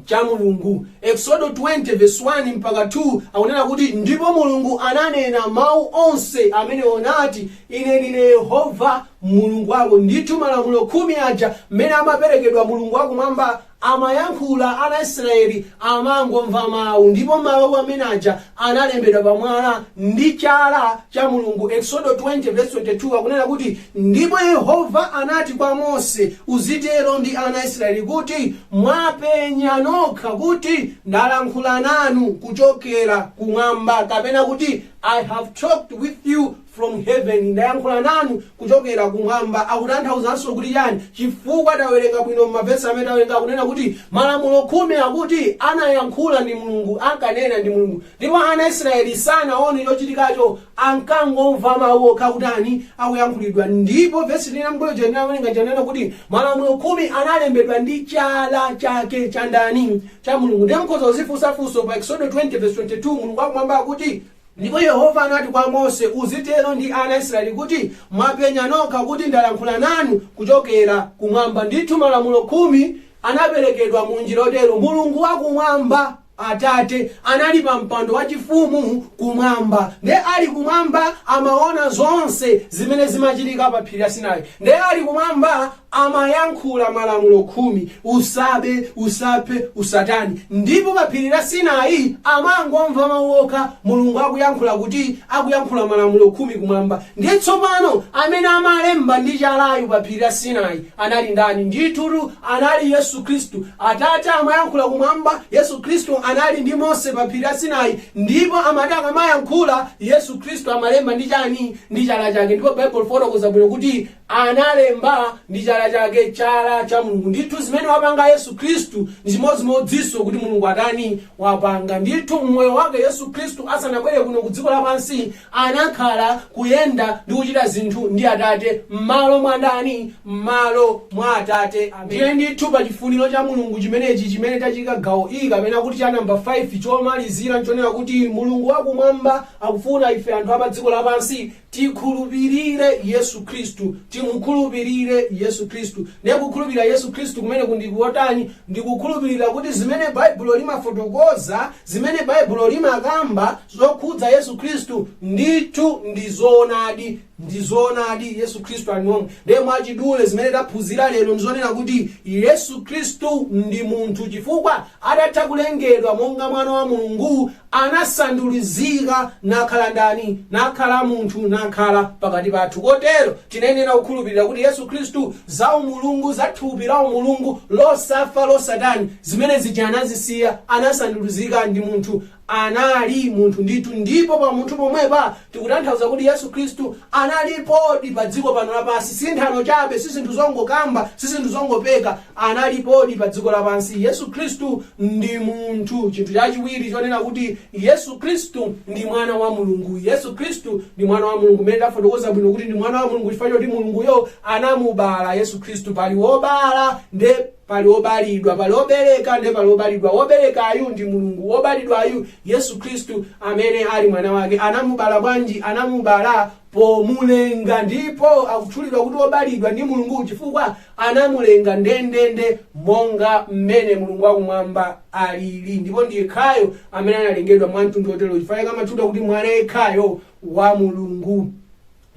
Cha Mulungu. Exodo 20 verse 1 mpaka 2 akunena kuti, "Ndipo Mulungu ananena mawu onse amene onati, Ine ndine Yehova Mulungu wako." Ndithu malamulo 10 aja mmene amaperekedwa, Mulungu wakumwamba amayankhula, ana Israeli amangomva mawu, ndipo mawu amene aja analembedwa pamwala ndi chala cha Mulungu. Exodo 20 verse 22 akunena kuti, "Ndipo Yehova anati kwa Mose, Uzitero ndi ana Israeli kuti, Mwapenya nokha kuti ndalankhula nanu kuchokera kumwamba," kapena kuti "I have talked with you from heaven," ndayankhula nanu kuchokera kumwamba. Akutanthauzanso kuti chani? Chifukwa tawerenga bwino mumavesi amene tawerenga, akunena kuti malamulo 10 akuti anayankhula ndi Mulungu, ankanena ndi Mulungu, ndipo ana Israeli sanaone chochitikacho, ankangomva mawu okha kutani? Akuyankhulidwa. Ndipo vesi lina mbuyo tinawerenga chanena kuti malamulo 10 analembedwa ndi chala chake cha ndani? Cha Mulungu. Ndiye mukhoza kuzifunsafunso pa Exodo 20 verse 22, Mulungu wakumwamba akuti, "Ndipo Yehova anati kwa Mose, Uzitero ndi ana Israeli kuti, Mwapenya nokha kuti ndalankhula nanu kuchokera kumwamba." Ndithu malamulo 10 anaperekedwa mu njira yotero. Mulungu wakumwamba Atate anali pa mpando wachifumu kumwamba, nde ali kumwamba amaona zonse zimene zimachitika pa phiri la Sinai. Nde ali kumwamba amayankhula malamulo 10: usabe, usaphe, usatani. Ndipo pa phiri la Sinai amangomva mawu okha, Mulungu akuyankhula kuti akuyankhula malamulo 10 kumwamba. Ndiye tsopano amene amalemba ndi chalayo pa phiri la Sinai anali ndani? Ndithutu anali Yesu Khristu. Atate amayankhula kumwamba, Yesu Khristu anali ndi Mose pa phiri la Sinai, ndipo amati akamayankhula, Yesu Khristu amalemba ndi chani? Ndi chala chake. Ndipo Baibulo lifotokoza bwino kuti analemba ndi chala chake, chala cha Mulungu. Ndithu zimene wapanga Yesu Khristu ndi chimodzimodzinso kuti Mulungu atani? Wapanga. Ndithu mmoyo wake Yesu Khristu asanabwere kuno ku dziko lapansi, anakhala kuyenda ndi kuchita zinthu ndi Atate m'malo mwa ndani? M'malo mwa Atate. Ndiye ndithu pa chifuniro cha Mulungu chimenechi chimene tachika gawo E kapena kuti cha namba 5 chomalizira nchonena kuti Mulungu wakumwamba akufuna ife anthu a pa dziko lapansi tikhulupirire Yesu Khristu, timukhulupirire Yesu Khristu. Ndiye kukhulupirira Yesu Khristu kumeneku ndi kotani? Ndikukhulupirira kuti zimene Baibulo limafotokoza, zimene Baibulo limakamba zokhudza Yesu Khristu ndithu ndi zoonadi, ndi zoonadi. Yesu Khristu ali momwe. Ndiye mwachidule zimene taphunzira lero ndizonena kuti Yesu Khristu ndi munthu, chifukwa atatha kulengedwa monga mwana wa Mulungu anasandulizika nakhala ndani? Nakhala munthu, nakhala pakati pathu. Kotero tinayenera kukhulupirira kuti Yesu Khristu za umulungu, za thupi la umulungu losafa losatani, zimene zija anazisiya, anasandulizika ndi munthu, anali munthu ndithu. Ndipo pa munthu pomwepa tikutanthauza kuti Yesu Khristu analipodi pa dziko pano lapansi. Si nthano chabe, si zinthu zongokamba, si zinthu zongopeka, analipodi pa dziko lapansi. Yesu Khristu ndi munthu. Chinthu chachiwiri chonena kuti Yesu Khristu ndi mwana wa Mulungu. Yesu Khristu ndi mwana wa Mulungu, mmene tafotokoza bwino kuti ndi mwana wa Mulungu chifukwa choti Mulunguyo anamubala Yesu Khristu. Pali wobala nde pali wobalidwa, pali wobereka nde pali wobalidwa. Woberekayu ndi Mulungu, wobalidwayu Yesu Khristu amene ali mwana wake. Anamubala bwanji? Anamubala pomulenga, ndipo akutchulidwa kuti wobalidwa ndi Mulungu chifukwa anamulenga ndendende monga mmene Mulungu wakumwamba alili, ndipo ndi yekhayo amene analengedwa mwa mtundu wotero, chifukwa chake amatchulidwa kuti mwana yekhayo wa Mulungu.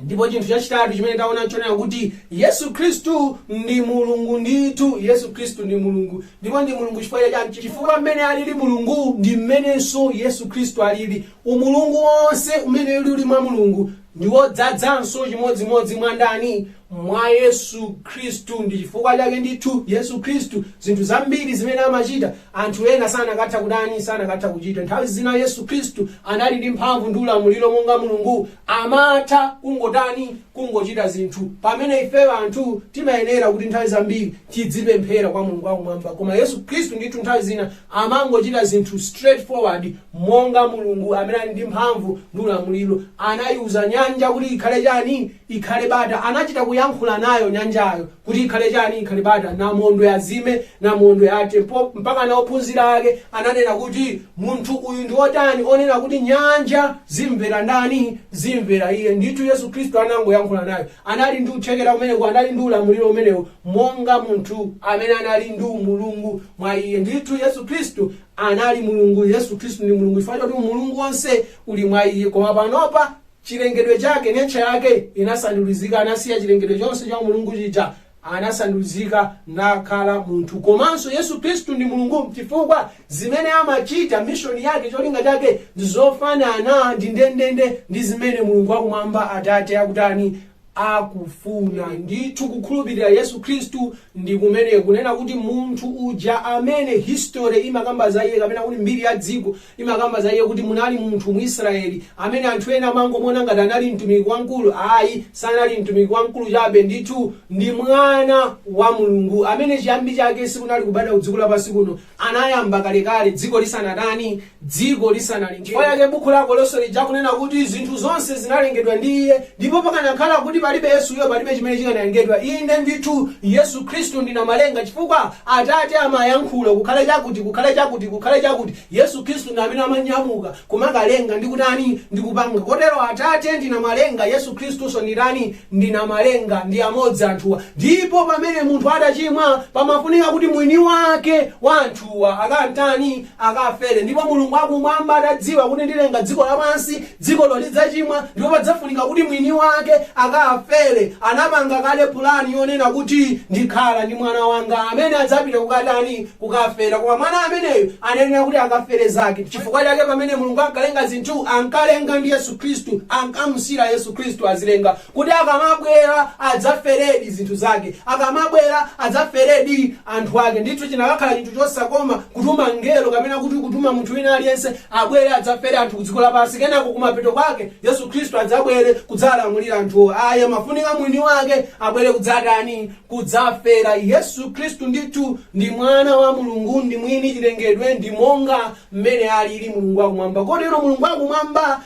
Ndipo chinthu chachitatu chimene taona nchonena kuti Yesu Khristu ndi Mulungu ndithu. Yesu Khristu ndi Mulungu, ndipo ndi Mulungu chifukwa chachani? Chifukwa mmene alili Mulungu ndi mmenenso Yesu Khristu alili. Umulungu wonse umene uli mwa Mulungu ndi wodzadzanso chimodzimodzi mwa ndani? Mwa Yesu Khristu. Ndi chifukwa chake ndithu Yesu Khristu zinthu zambiri zimene amachita anthu ena sanakatha kutani? Sanakatha kuchita. Nthawi zina Yesu Khristu anali ndi mphamvu ndi ulamuliro monga Mulungu, amatha kungotani? Kungochita zinthu, pamene ifeyo anthu timayenera kuti nthawi zambiri tidzipemphera kwa Mulungu wakumwamba. Koma Yesu Khristu ndithu nthawi zina amangochita zinthu straight forward monga Mulungu amene ali ndi mphamvu ndi ulamuliro. Anayiuza nyanja kuti ikhale chani? Ikhale bata. Anachita kuyankhula nayo nyanjayo kuti ikhale chani? Ikhale bata. Namondwe azime, namondwe athe. Mpaka na ophunzira ake ananena kuti, "Munthu uyu ndi otani, onena kuti nyanja zimvera ndani? Zimvera iye?" Ndithu Yesu Khristu anangoyankhula nayo. Anali ndi uthekera umenewu, anali ndi ulamuliro umenewu monga munthu amene anali ndi umulungu mwa iye. Ndithu Yesu Khristu anali Mulungu. Yesu Khristu ndi Mulungu chifukwa choti umulungu wonse uli mwa iye. Koma panopa chilengedwe chake, nature yake inasandulizika. Anasiya chilengedwe chonse cha umulungu chija, anasandulizika nakhala munthu. Komanso Yesu Khristu ndi Mulungu chifukwa zimene amachita, mission yake, cholinga chake ndi zofanana ndi ndendende ndi zimene Mulungu wakumwamba Atate akutani? Akufuna. Ndithu kukhulupirira Yesu Khristu ndi kumene kunena kuti munthu uja amene history imakamba za iye, kapena kuti mbiri ya dziko imakamba za iye, kuti munali munthu mu Israeli amene anthu ena amangomuona ngati anali mtumiki wamkulu. Ayi, sanali mtumiki wamkulu chabe. Ndithu ndi mwana wa Mulungu amene chiyambi chake sikunali kubadwa ku dziko lapansi kuno, anayamba kalekale dziko lisanatani? Dziko lisanalengedwe. Chifukwa chake buku la Kolose lija kunena kuti zinthu zonse zinalengedwa ndi iye, ndipo pakanakhala kuti palibe Yesuyo, palibe chimene chikanalengedwa. Inde ndithu, Yesu Khristu ndi namalenga, chifukwa Atate amayankhula, "Kukhale chakuti, kukhale chakuti, kukhale chakuti." Yesu Khristu ndi amene amanyamuka kumakalenga ndi kutani? Ndi kupanga. Kotero Atate ndi namalenga, Yesu Khristunso ndi ndani? Ndi namalenga, ndi amodzi anthuwa. Ndipo pamene munthu adachimwa, pamafunika kuti mwini wake wa anthuwa akantani? Akafere. Ndipo Mulungu akumwamba atadziwa kuti ndilenga dziko lapansi, dzikolo lidzachimwa, ndipo padzafunika kuti mwini wake akafere, anapanga kale pulani yonena kuti ndikhala ndi mwana wanga amene adzapita kukatani? Kukafera. Koma mwana ameneyo anayenera kuti akafere zake. Chifukwa chake pamene Mulungu ankalenga zinthu, ankalenga ndi Yesu Khristu, ankamusiyira Yesu Khristu azilenga, kuti akamabwera adzaferedi zinthu zake, akamabwera adzaferedi anthu ake. Ndithu chinakakhala chinthu chosakoma kutuma mngelo kapena kuti kutuma munthu wina aliyense abwere adzafere anthu ku dziko lapansi, kenako kumapeto kwake Yesu Khristu adzabwere kudzalamulira anthuwo. Ayi, amafunika mwini wake abwere kudzatani? Kudzafera. Yesu Khristu ndithu ndi mwana wa Mulungu, ndi mwini chilengedwe, ndi monga mmene alili Mulungu wakumwamba. Kotero Mulungu wakumwamba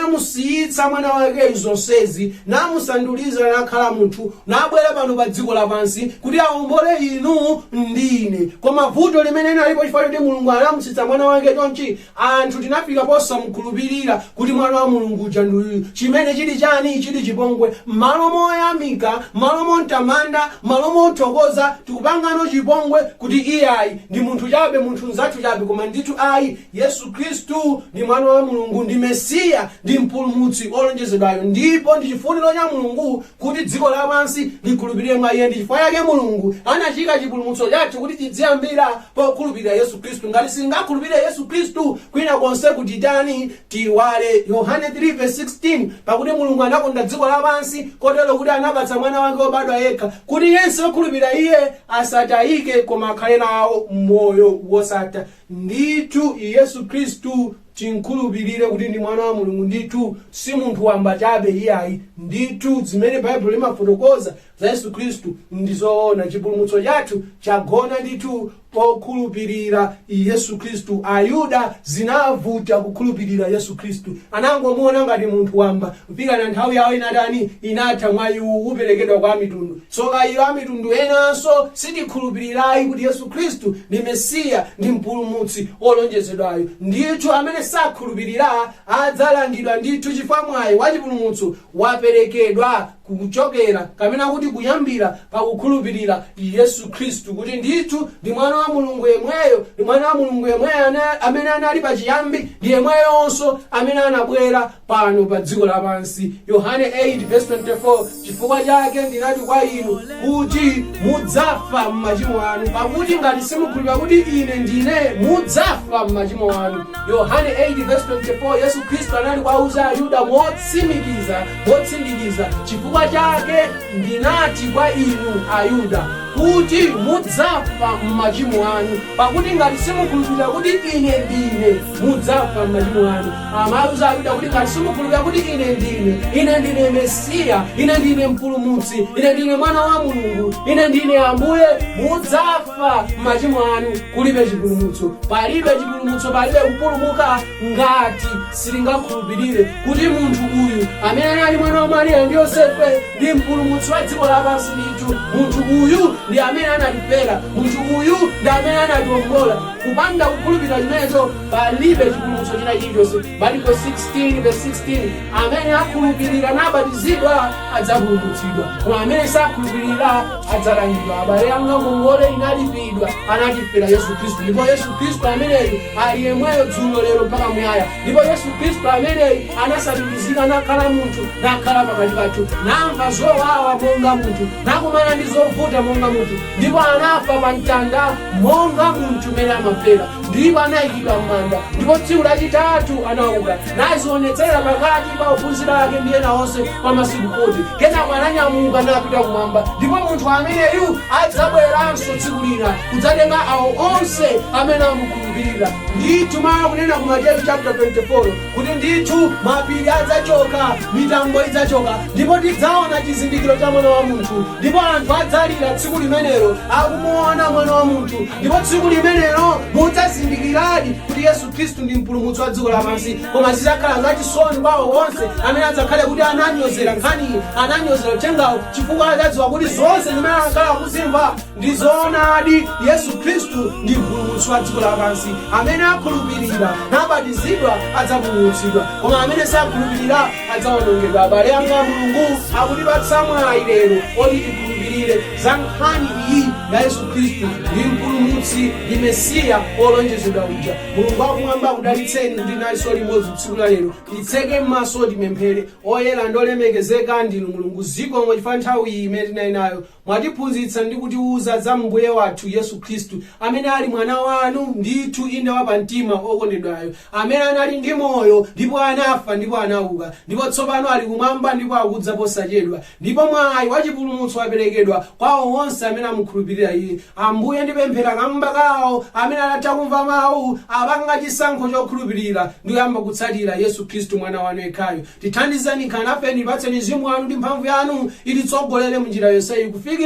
anamusiyitsa mwana wakeyu zonsezi, namusanduliza nakhala munthu, nabwera pano pa dziko lapansi kuti awombole inu ndi ine. Koma vuto limene linalipo, chifukwa choti Mulungu anamusiyitsa mwana wake chonchi, anthu tinafika posamukhulupirira kuti mwana wa Mulungu uja ndi uyu, chimene chili chani? Chili chipongwe. M'malo moyamika, m'malo montamanda, m'malo mothokoza, tikupangano chipongwe kuti iyayi, ndi munthu chabe, munthu mnzathu chabe. Koma ndithu ayi, Yesu Khristu ndi mwana wa Mulungu, ndi Mesiya, ndi Mpulumutsi wolonjezedwayo, ndipo ndi chifuniro cha Mulungu kuti dziko lapansi likhulupirire mwa iye. Ndi chifukwa chake Mulungu anachika chipulumutso chathu kuti chidziyambira pokhulupirira Yesu Khristu. Ngati sitingakhulupirire Yesu Khristu, kwina konse kutitani? Tiwale. Yohane 3:16, "Pakuti Mulungu anakonda dziko lapansi kotero kuti anapatsa mwana wake wobadwa yekha, kuti yense wokhulupirira iye asatayike koma akhale nawo moyo wosatha." Ndithu Yesu Khristu tinkhulupirire kuti ndi mwana wa Mulungu ndithu, si munthu wamba chabe iyayi. Ndithu zimene Baibulo limafotokoza za Yesu Khristu ndi zoona. Chipulumutso chathu chagona ndithu pokhulupirira Yesu Khristu. Ayuda zinavuta kukhulupirira Yesu Khristu, anangomuona ngati munthu wamba mpaka na nthawi yawo inatani? Inatha. Mwayi uwu uperekedwa kwa amitundu. Tsoka iyo amitundu enanso, sitikhulupirirayi kuti Yesu Khristu ndi Mesiya, ndi Mpulumutsi wolonjezedwayo. Ndithu amene sakhulupirira adzalangidwa ndithu, chifukwa mwayi wa chipulumutso waperekedwa kuchokera kapena kuti kuyambira pakukhulupirira Yesu Khristu kuti ndithu ndi mwana. wa Mulungu yemweyo, ndi mwana wa Mulungu yemweyo amene anali pachiyambi, ndi yemweyonso amene anabwera pano pa dziko lapansi. Yohane 8:24, chifukwa chake ndinati kwa inu kuti mudzafa m'machimo anu, pakuti ngati simukhulupirira kuti ine ndine, mudzafa m'machimo anu. Yohane 8:24, Yesu Khristu anali kuwauza Ayuda motsimikiza, motsindikiza, chifukwa chake ndinati kwa inu Ayuda kuti mudzafa m'machimo anu, pakuti ngati simukhulupirira kuti ine ndine, mudzafa m'machimo anu. Amauza Ayuda kuti ngati simukhulupirira kuti ine ndine, ine ndine Mesiya, ine ndine Mpulumutsi, ine ndine mwana wa Mulungu, ine ndine Ambuye, mudzafa m'machimo anu. Kulibe chipulumutso, palibe chipulumutso, palibe kupulumuka ngati sitingakhulupirire kuti munthu uyu amene anali mwana wa Mariya ndi Yosefe ndi Mpulumutsi wa dziko lapansi ndithu. Munthu uyu ndi amene anatifera, munthu uyu ndi amene anatiwombola. Kupanda kukhulupirira chimenecho, palibe chipulumutso china chilichonse. Marko 16:16, amene akhulupirira nabatizidwa adzapulumutsidwa, koma amene sakhulupirira adzalangidwa. Abale anga, ngongole inalipidwa, anatifera Yesu Khristu, ndipo Yesu Khristu ameneyu ali yemweyo dzulo, lero mpaka muyaya. Ndipo Yesu Khristu ameneyu anasandulizika nakhala munthu, nakhala pakati pathu, namva zowawa monga munthu, nakumana ndi zovuta monga munthu, ndipo anafa pa mtanda monga munthu mmene amafera, ndipo anayikidwa m'manda, ndipo tsiku lachitatu anauka, nazionetsera pakati pa ophunzira ake ndi ena onse kwa masiku 40. Kenako ananyamuka napita kumwamba. Ndipo munthu ameneyu adzabweranso tsiku lina kudzatenga awo onse amene amukhulupirira. Ndithu mawu kunena ku Mateyu chapter 24 kuti ndithu mapiri adzachoka, mitambo idzachoka, ndipo tidzaona chizindikiro cha mwana wa munthu, ndipo anthu adzalira tsiku limenelo akumuona mwana wa munthu. Ndipo tsiku limenelo mudzazindikiradi kuti Yesu Khristu ndi Mpulumutsi wa dziko lapansi. Koma zidzakhala zachisoni kwa awo onse amene adzakhale kuti ananyozera nkhaniyi, ananyozera uthengawo, chifukwa adzadziwa kuti zonse zimene anakhala kuzimva ndi zoonadi. Yesu Khristu ndi Mpulumutsi wa dziko lapansi. Amene akhulupirira nabatizidwa adzapulumutsidwa, koma amene sakhulupirira adzawonongedwa. Abale anga, Mulungu akutipatsa mwayi lero oti tikhulupirire za nkhani iyi ya Yesu Khristu ndi Mpulumutsi, ndi Mesiya olonjezedwa uja. Mulungu wakumwamba akudalitseni kuti nalinso limodzi tsiku la lero. Titseke m'maso, tipemphere. Oyera ndi olemekezeka ndinu Mulungu, zikomo chifukwa nthawi iyi imene tinali nayo mwatiphunzitsa ndi kutiuza za Mbuye wathu Yesu Khristu amene ali mwana wanu ndithu, inde wapamtima okondedwayo, amene anali ndi moyo ndipo anafa ndipo anauka, ndipo tsopano ali kumwamba ndipo akudza posachedwa, ndipo mwayi wachipulumutso waperekedwa kwa onse amene amukhulupirira iye. Ambuye, ndipemphera kamba kawo amene atatha kumva mawu apanga chisankho chokhulupirira ndi kuyamba kutsatira Yesu Khristu mwana wanu yekhayo. Tithandizeni, khalani, patseni mzimu wanu ndi mphamvu yanu ititsogolere munjira yonseyi kufikirana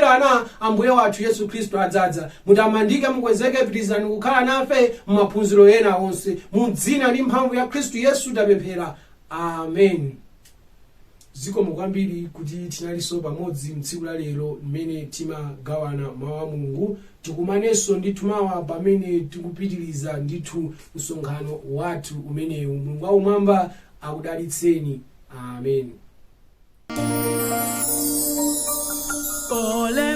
Ambuye wathu Yesu Khristu adzadza. Mutamandike, mukwezeke, pitirizani kukhala nafe m'maphunziro ena onse. Mu dzina ndi mphamvu ya Khristu Yesu tapemphera, amen. Zikomo kwambiri kuti tinalinso pamodzi mtsiku la lero mmene timagawana mawu a Mulungu. Tikumanenso ndithu mawa pamene tikupitiriza ndithu msonkhano wathu umenewu. Mulungu wakumwamba akudalitseni, amen. Ole.